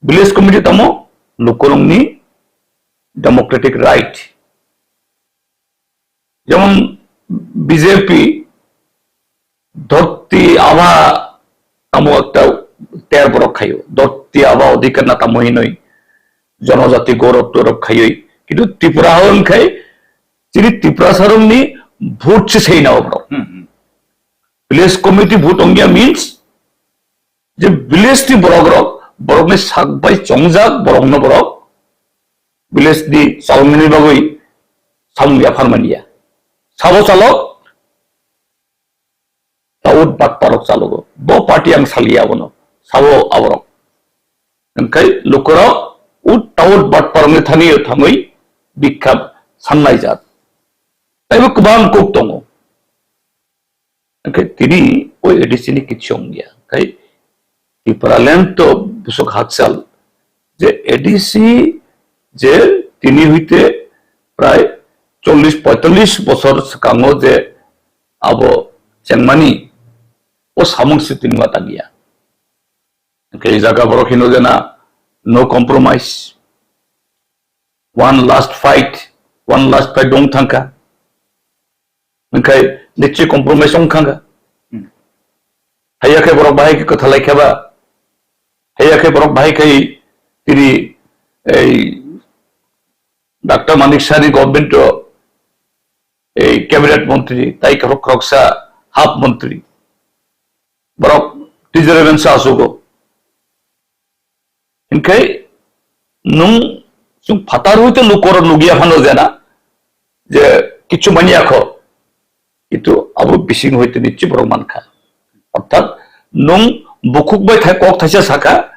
village committee tamo lukurokni democratic right. Jemon B J P dhorti aba tamo ekta ter borok khaio, dhorti aba odhikar na tamo hinoi jonojati gorop torop khaioi, kintu Tripura hwn khai chini Tiprasa rokni vote se seina borok. Hmm, hmm. Village committee vote ongya means je village ni borok rok, borok ni sak bai chongjak borok no borok village ni chaloknani bagwi samung yaphar manya. Sabo chalok, taut bat parok chalogo. Bo party ang saliya abono. Sabo aborok. Engkai lukurok ut taut bat parok ni thani thangwi bikha sannai jat. Taibo kwbang kok tongo. Engkai tini o A D C ni kichong ya. Engkai Tipraland to busuk hakchal je A D C je tini huite prai chollish poitallish bosor swkango je abo chengmani o samung se tini ma tangya. Engkai jaga borok hino jena no compromise, one last fight, one last fight dong thangkha. Engkai nichi compromise ong thangkha. Hmm. Haiya khe borok bahai khe kwthalai khe ba. Haiya khe borok bahai khai tini ei Doctor Manik Saha ni government o ei cabinet montri, tai khorok khoroksa half montri. Borok treasury bench o asugo. Hinkhe nung chwng phatar hoite lukorok nugya phano jena je kichu manya kho, kintu abo bising hoite nichi borok mankha. Orthat nung bukhuk bai thai kok thaisa saka,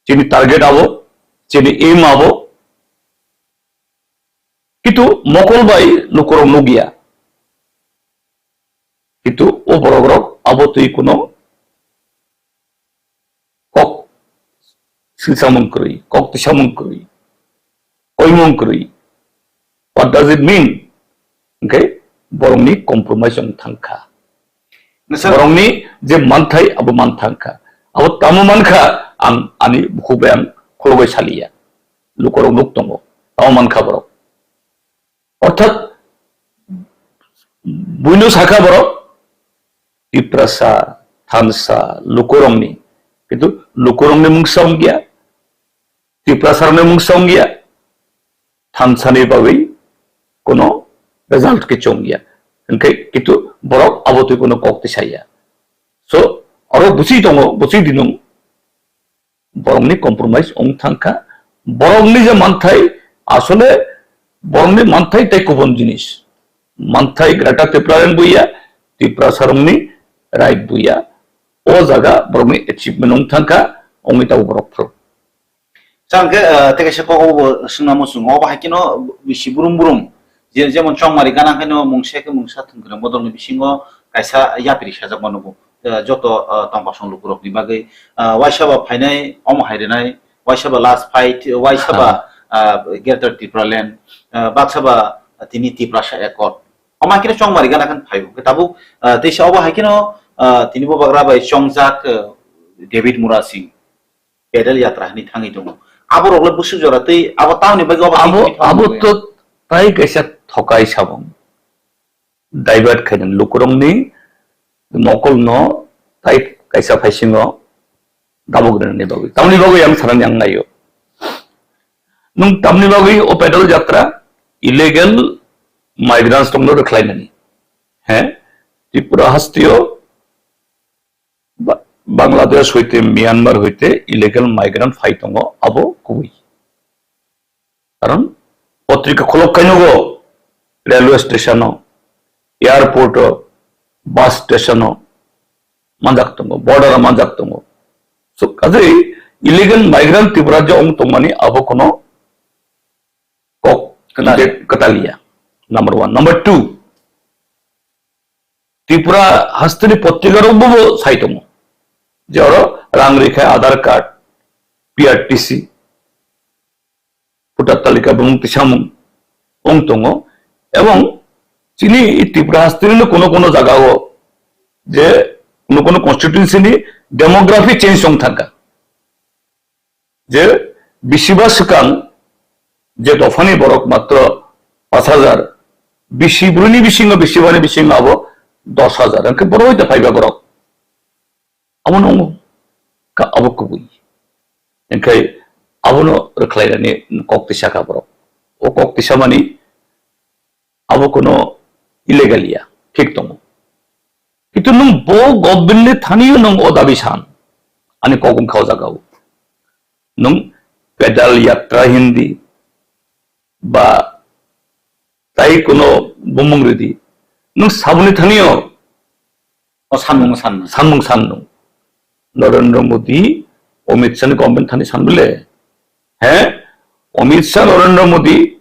chini target abo, chini aim abo, kintu mokol bai lukorok nugya. Kintu o borok rok abo twi kuno kok silsamung kwrwi, kok tisamung kwrwi, koimung kwrwi. What does it mean? Hwnkhe borokni compromise wng thangkha. Nasa- Borokni je manthai abo man thangkha. Abo tamo mankha ang ani bukhuk bai ang khulogwi saliya. Lukorok nuk tongo. Tamo mankha borok. Orthat buino sakha borok Tiprasa, Thansa, lukurokni. Kintu lukurokni mungsa wngya, Tiprasarokni mungsa wngya, Thansani bagwi kuno result kichu wngya. Hinkhe kintu borok abo twi kuno kok tisaya. So, oro bwswi tongo, bwswi dinung. Borokni compromise wng thangkha. Borokni je manthai, asole borokni manthai tei kubun jinis. Manthai Greater Tipraland buya, Tiprasarokni right buya. O jaga borokni achievement wng thangkha, wngwi tabuk borok phuru. Chang khe, ah, tei kaisa kok obo swngna muchungo, obo hai kheno bisi brum brum. Je-, jemon chongmari gana khaino mungsa khe mungsa thwngkwrwng bodolni bisingo kaisa yapri sajak mano bo. Eh, joto, eh, tongkosong lukurokni bagwi, eh, waisa ba phainai omo hai rwnai, waisa ba last fight, waisa ba, eh, Greater Tipraland, eh, baksa ba tini Tiprasa Accord. Omo hai kheno chongmari gana khan phaio. Tabuk, eh, teisa obo hai kheno, eh, tini bo bagra bai chongjak, eh, David Murasing pedal yatra hinwi thangwi tongo. Aborok le bwswk jora tei abo tamoni bagwi obo hai Abo, thangwi abo tongo. To tai kaisa thokai samung. Divert khainani lukurokni mokolno tai kaisa phaisingo dabuk rwnani bagwi. Tamni bagwi ang sanani ang naio. Nwng tamni bagwi o pedal jatra illegal migrants tongno rwkhlainani. He? Tripura hasteo Ba-, Bangladesh hoite, Myanmar hoite illegal migrant phai tongo, abo kubui. Karon potrika kholok khainogo railway station o, airport o, bus station o manjak tongo, border o manjak tongo. So, kaje illegal migrant Tripura je ong tongmani abo kono kok Kwtal. Je kwtal ya. Number one. Number two, Tripura hasteni potrika rok bo sai tongo. Je oro rang rikha Aadhaar card, P R T C, voter talika bumung tisamung ong tongo. Ebong chini Tripura hasteni no kono kono jaga o je kono kono constituency ni demography change ong thangkha. Je bisiba swkang je dophani borok matro pash hajar, Bisi bwrwini bisingo, bisi bani bisingo abo dos hajar. Hwnkhe borok hoite phaiba borok. Abo nungo ka abo kubui. Hwnkhe abono rwkhlainani kok tisa kha borok. O kok tisa mani abo kuno illegal ya, thik tongo. Kintu nwng bo government ni thani o nwng o dabi san, ani kok wngkha o jaga o. Nwng pedal yatra hindi ba tai kuno bumung ridi. Nwng saboni thani o O sanmung sanmung. Sanmung sanmung. Narendra Modi, Amit Shah ni government thani san bole. He? Amit Shah, Narendra Modi,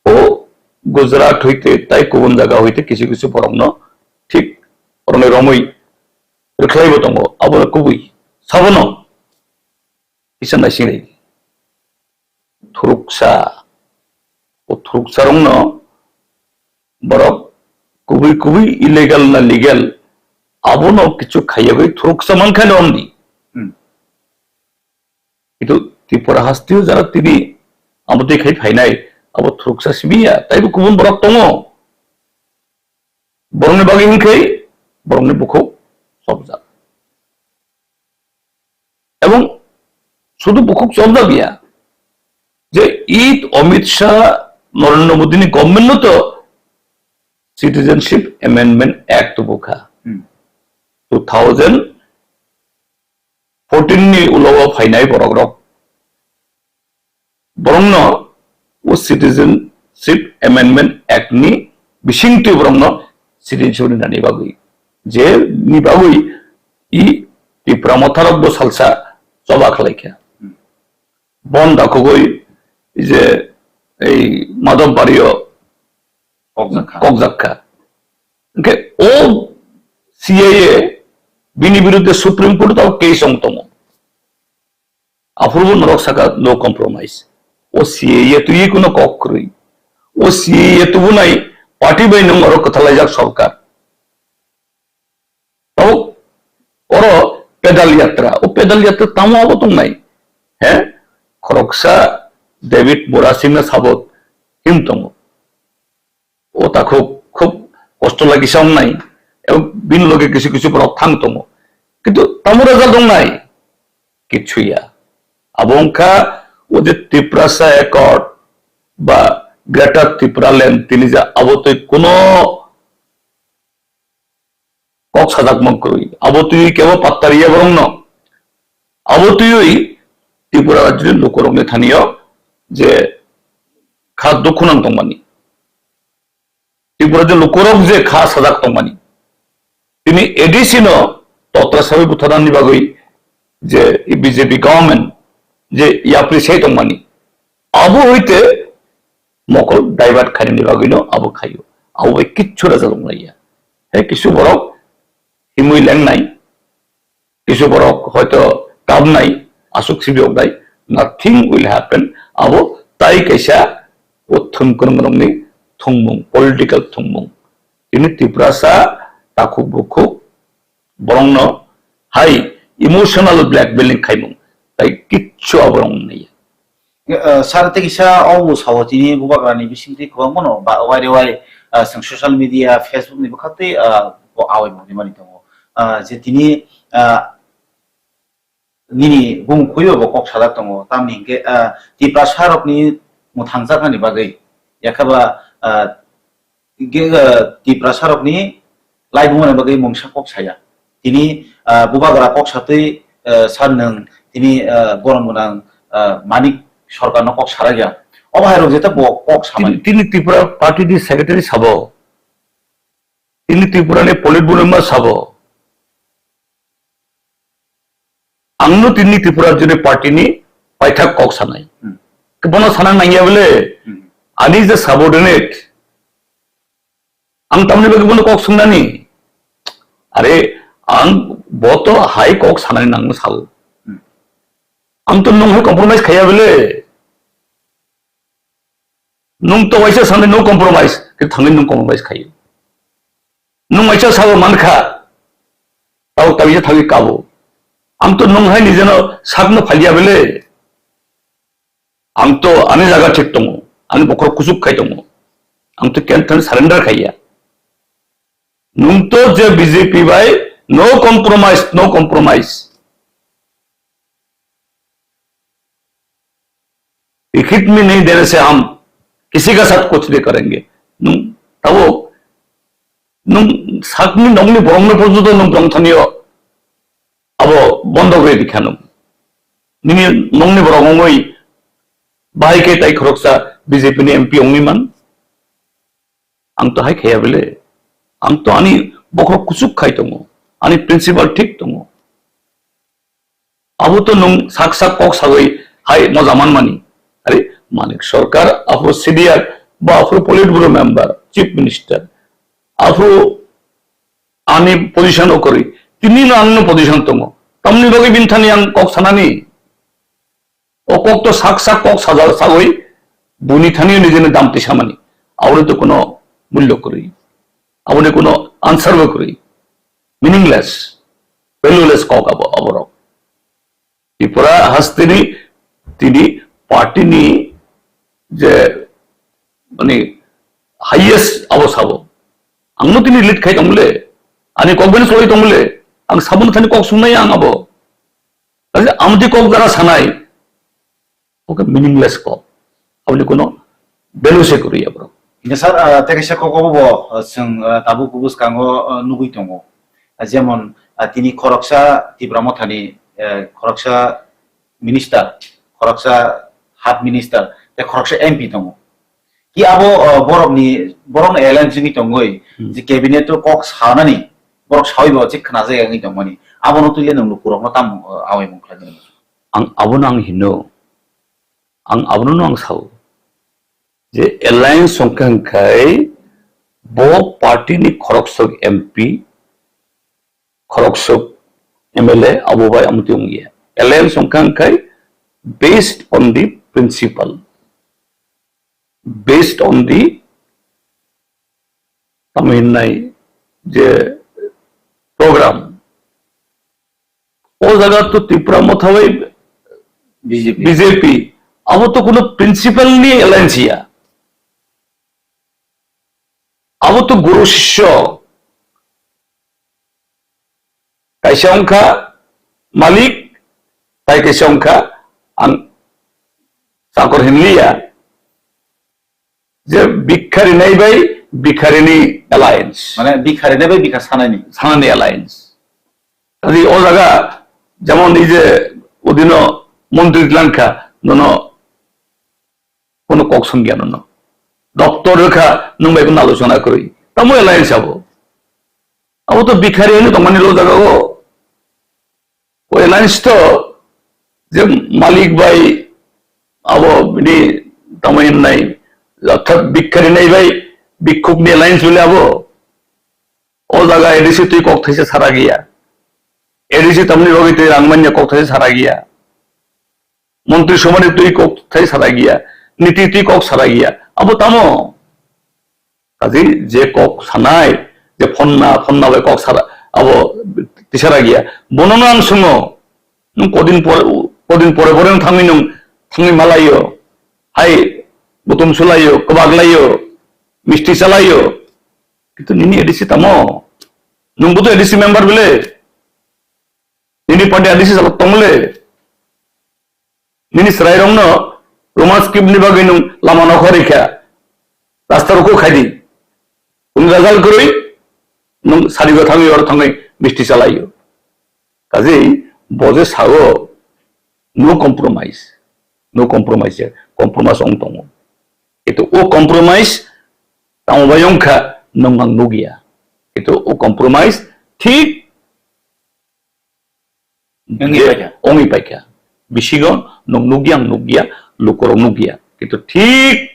o Gujarat hoite, tai kubun jaga hoite kisu kisu borokno thik oroni romwi rwkhlaibo tongo. Abono kubui. Sabono kisa naisingri. Thuruksa. O thuruksa rokno borok kubui kubui illegal na legal abono kichu khaiyagwi thuruksa mankha no omdi. Hmm. Kintu Tripura hasteo jara tini abo twi khai phainai abo thuruksa simi ya, taibo kubun borok tongo. Borokni bagwi hwnkhe borokni bukhuk chopjak. Ebong sudu bukhuk chopjak ya, je i Amit Shah, Narendra Modi ni government no to Citizenship Amendment Act tubukha. Hmm. Two thousand fourteen ni ulo o phainai borok rok. Borokno o Citizenship Amendment Act ni bisingtwi borokno citizenship rinani bagwi, je ni bagwi i Tipra motharok bo salsa choba khlaikha. Bon dakhogwi je ei Madhobbario Kokjakha. Kokjakha. Hwnkhe o C A A bini biruddhe Supreme Court o case wng tongo. Aphuru bo norok saka no compromise. O C A A twi kuno kok kwrwi. O C A A tubunai party bai nwng oro kwthalaijak sorkar. Tabuk oro pedal yatra. O pedal yatra tamo abo tongnai. He? Khoroksa David Murasingna sabo him tongo. O takhuk khub kosto lagisa wngnai, ebong bini loge kisu kisu borok thang tongo. Kintu tamo result wngnai? Kichu ya. Abo wngkha o je Tiprasa Accord ba Greater Tipraland tini je abo twi kuno kok sajakma kwrwi. Abo twiwi kebo patta riya borokno. Abo twiwi Tripura rajyoni lukurokni thanio je kha dukhu nang tongmani. Tripura rajyoni lukurok je kha sajak tongmani. Tini A D C no totra sawi butharnani bagwi je B J P government je yapri sai tongmani. Abo hoite mokol divert khainani bagwino abo khaio. Abo bai kichu result wnglaiya. He kisu borok himwi lengnai, kisu borok hoito tabnai, aswk sibi oknai, nothing will happen. Abo tai kaisa o thwngkwrwng rokni thwngmung, political thwngmung. Tini Tiprasa takhuk bukhuk borokno hai emotional blackmailing khaimung, tai kichu abo rok naiya. Eh, sir, tei kisa o bo sao tini bubagrani bisingtwi kwbangmano ba-, waire wai, ah, chwng social media, Facebook ni bwkhaktwi, ah, bo awai bo hwnwi mani tongo. Ah, je tini, ah, nini bumung khwibo bo kok sajak tongo, tamni hinkhe, ah, Tiprasa rokni mwthangjaknani bagwi, yakhaba, ah, ge-, ah, Tiprasa rokni laibuma ni bagwi mungsa kok saya. Tini, ah, bubagra kok satwi, ah, sir nwng tini, ah, borom gwnang, ah, Manik Sarkar no kok sarakya. Obo hai rok jeta bo kok samani. Tini, tini Tripura party ni secretary sabo. Tini Tripura ni Politburo ma sabo. Ang no tini Tripura Rajyoni party ni paithak kok sanai. Hmm. Kebono sana nangya bole, Hmm. Ani je subordinate, ang tamni bagwi bono kok sungnani. Are, ang bo to hai kok sanani nangno sao. Hmm. Ang to nwng hai compromise khaiya bole. Nwng to waisa sanai no compromise, khe thangwi nwng compromise khaio. Nwng waisa sabo mankha, tabo tabisa thangwi kabo. Ang to nwng hai nijeno sakno phalia bele. Ang to ani jaga thik tongo, ani bokhorok kuchuk khai tongo. Ang to kenthan surrender khaiya. Nung to je B J P bai no compromise, no compromise. Likhit mein nahi dene se hum kisi ka saath kuch nahi karenge. Nung tabo nung sakni nongni borokno porjonto nung tongthaniyo abo bondo gori dikha nung. Nini nongni borok ongoi bahai khe tai khoroksa B J P ni M P ongwi man. Ang to hai khaiya bele. Ang to ani bokhorok kuchuk khai tongo. Ani principle thik tongo. Abo to nung sak sak kok sagwi hai moja manmani. Are Manik Sarkar, aphuru C D R, ba aphuru Politburo member, Chief Minister, aphuru ani position o kwrwi, tini no ang no position tongo. Tamni bagwi bini thani ang kok sanani. O kok to sak sak kok sajak sagwi buni thani nijeni dam tisamani. Aboni to kuno mullo kwrwi. Aboni kuno answer bo kwrwi. Meaningless, valueless kok abo, aborok. Tripura hasteni tini party ni je mani highest abo sabo. Ang no tini lead khai tongmole, ani kok bini solai tongmole, ang sabun thani kok sungnai ang abo. Kaisa amtwi kok jara sanai, oke meaningless kok. Aboni kuno value se kwrwi ya bro. Hingke sir, ah, tei kaisa kok obo bo, ah, chwng, ah, tabuk bwskango, ah, nugui tongo. Ah, jemon, ah, tini khoroksa Tipra Mothani, eh, khoroksa minister, khoroksa half minister, tei khoroksa M P tongo. Ki abo, ah, borokni, borokno alliance wngwi tongoi, Hmm. je cabinet o kok sanani, borok sawi bo chik khna jaya wngwi tongmani. Abono twi le nwng lukurokno tamo, ah, awai mung khlai nai? Ang abono ang hino, ang abono ang sao. Je alliance wngkha hwnkhe bo party ni khoroksok M P, khoroksok M L A abo bai amtwi wngya. Alliance wngkha hwnkhe based on the principle, based on the tamo hinnai je program. O jaga to Tipra Motha bai B J P. B J P. Abo to kuno principle ni alliance ya. Abo to guru sisyo. Kaisa wngkha malik, tai kaisa wngkha ang chakor hinliya. Je bikha rinai bai bikha rini alliance. Mane bikha rinai bai bikha sanani. Sanani alliance. Tadi o jaga jemon ei je odino montri langkha, nono kono kok songya nono. Doctor rwkha, nwng bai kono alochona kwrwi. Tamo alliance abo. Abo to bikha rini tongmani lo jaga o. O alliance to je malik bai abo bini tamo hinnai, orthat bikha rinai bai bikkhuk ni alliance bole abo. O jaga A D C twi kok thaisa sara giya. A D C tamni bagwi twi rang manya kok thaisa sara giya. Montri Sobhani twi kok thaisa sara giya. Niti twi kok sara giya. Abo tamo? Kaji je kok sanai, je phonna, phonna bai kok sara, abo tisara giya. Bono no ang sungo, nung kodin pore, kodin pore pore thangwi nung, thangwi malayo. Hai, butum sulayo, kwbak layo, misti chalayo. Kintu nini A D C tamo? Nung bo to A D C member bile. Nini party A D C salok tongmole. Nini chwrairokno Roman script ni bagwi nwng lama nokha rikha, rasta rokho khaidi. Nwng result kwrwi nwng sarigo thangwi oro thangwi misti chalaio. Kaje bo je sao no compromise, no compromise, compromise ong tongo. Ito o compromise tamo bai ongkha nwng ang nugya. Ito o compromise thik Wngwi je paikha. Wngwi paikha. Bisingo nwng nukya, ang nukya, lukurok nukya. Kintu thik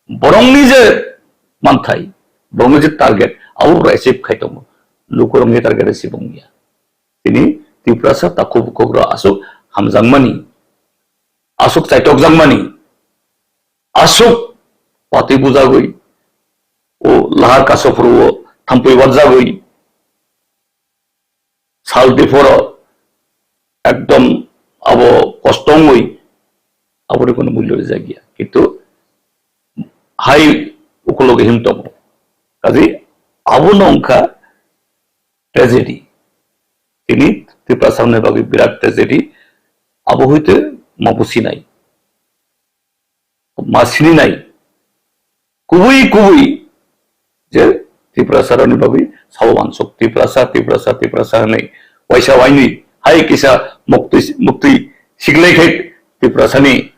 borokni je manthai, borokni je target, abo borok achieve khai tongo. Lukurokni target achieve wngya. Tini Tiprasa takhuk bukhuk rok aswk hamjakmani, aswk chaitokjakmani, aswk patwi bujagwi, o lahar kasophuru o thampui warjagwi, sal diphoro ekdom abo kosto wngwi aboni kono mulyo rijak ya. Kintu hai ukul sogwi him tongo. Kazi abono wngkha tragedy. Tini Tiprasa rokni bagwi birat tragedy. Abo hoite ma businai, ma sininai, kubui kubui je Tiprasa rokni bagwi sabo wansuk, Tiprasa, Tiprasa, Tiprasa hwnwi waisa wainwi hai kisa muktwi, muktwi siklai khai Tiprasani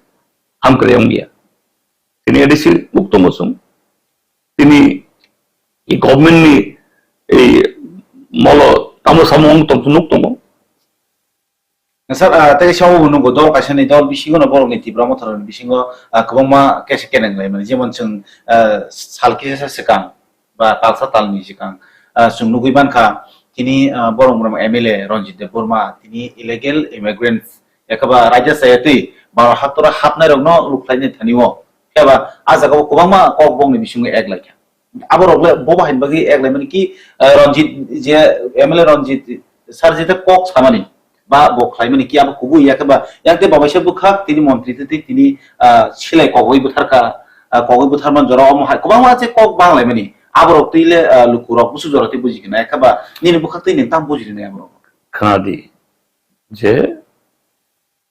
hamkrai wngya. Tini A D C mukto muchung. Tini i government ni ei molo tamo samo wng tong nuk tongo. Sir, ah, tei sabo bo nugo dol kaisa ni dol bisingo no borok ni Tipra Motha rok ni bisingo, ah, kwbangma kesa keneng lai mani, jemon chwng, ah, sal kisa swkang ba talsa talni swkang, ah, chwng nugui mankha tini, ah, borok mram M L A Ranjit Debbarma tini illegal immigrants, ekaba raida chaya twi Bharat haktora hapnai rok no rukhlai ni thani o, khe ba ah jaga o kwbangma kok bok ni bisingo ek lai kha. Aborok le bo bahai ni bagwi ek lai mani ki, eh, Ranjit je M L A Ranjit sir je kok samani ba bo khlai mani ki abo kubui ya khe ba yang te babaisa bwkhak tini montri te tei tini, ah, silai kogwi bwthar kha, ah, kogwi bwthar man jora omo hai kwbangma je kok bang lai mani aborok twi le, ah, luku rok busu jora tei buji khe na ya khe ba nini bwkhak tei nini tam buji rwnai aborok. Khna di je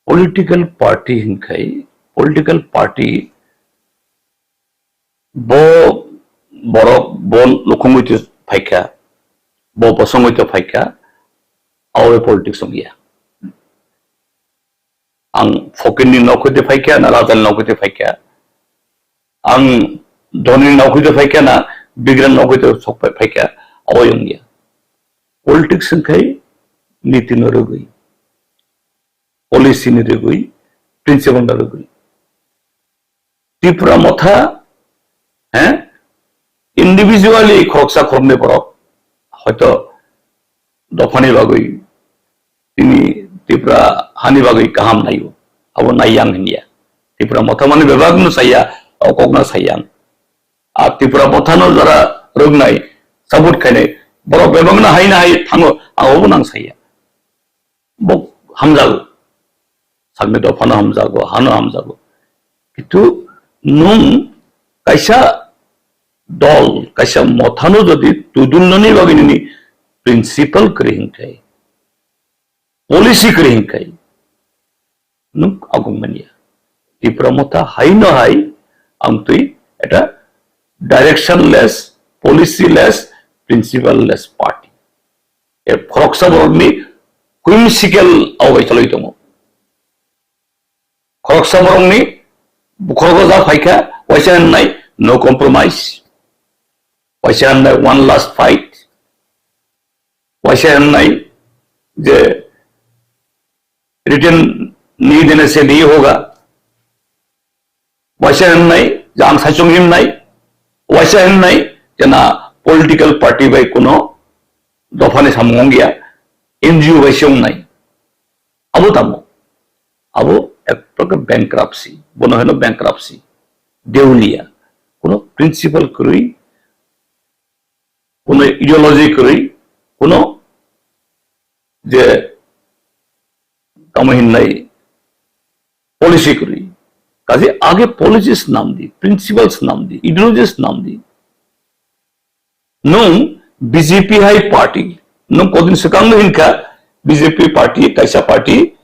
political party hinkhai political party Bo borok bo lukhungwi twi phaikha, bo bosongwi twi phaikha, aore politics wngya. Ang fokinni nokwi twi phaikha na rajani nokwi twi phaikha, ang dhonini nokwi twi phaikha na bigrani nokwi twi sok phaikha, aoi wngya. Politics wngkhai niti no rwgwi, policy ni rwgwi, principle no rwgwi. Tipra Motha, eh, individually khoroksa khoroknwi borok hoito dophani bagwi tini Tipra hani bagwi kaham naio, abo naiyang hinya. Tipra Motha mani bebak no saya, o kok no sayang. A Tipra Motha no jara rwgnai, support khainai, borok bebak no hai na hai thango, ang obo nang saya. Bo hamjago. Sakni dophano hamjago, hano hamjago. Kintu nwng kaisa dol, kaisa mothano jodi tudulnani bagwi nini principle kwrwi hinkhai, policy kwrwi hinkhai, nwng agong manya. Tipra Motha hai no hai, ang twi eta directionless, policyless, principleless party. E khoroksa borokni whimsical abo bai choloi tongo. Khoroksa borokni bukhrogo ja phaikha, waisa hwnnai no compromise, waisa hwnnai one last fight, waisa hwnnai je return नहीं देने से नहीं होगा। Waisa hwnnai, je ang saichung himnai, waisa hwnnai, je na political party bai kuno dophani samung wngya, N G O bai se wngnai. Abo tamo? Abo ek prokar bankruptcy, bono hino bankruptcy, deulia, kuno principle kwrwi, kuno ideology kwrwi, kuno je tamo hinnai policy kwrwi. Kaje age policy swnam di, principle swnam di, ideology swnam di. Nwng B J P hai party, nwng kodin swkang no hinkha B J P party, kaisa party,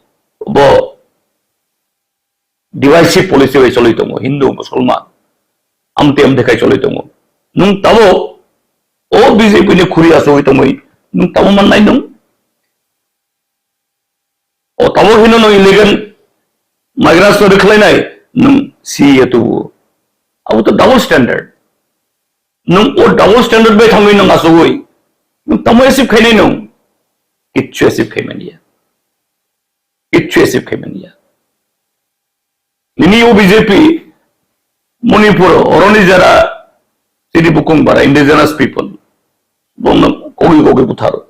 bo divisive policy bai choloi tongo, Hindu, Musulman, amte amte khai choloi tongo. Nwng tabo o B J P ni khuri asogwi tongwi nwng tabo mannai nwng? O tabo hino nwng illegal migrants no rwkhlainai nwng C A A tubu. Abo to double standard. Nwng o double standard bai thangwi nwng asogwi nwng tamo achieve khainai nwng? Kichu achieve khaimaniya. Kichu achieve khaimaniya. Nini o B J P Manipur oroni jara chini bukung bara indigenous people bongno kogi kogi butharo.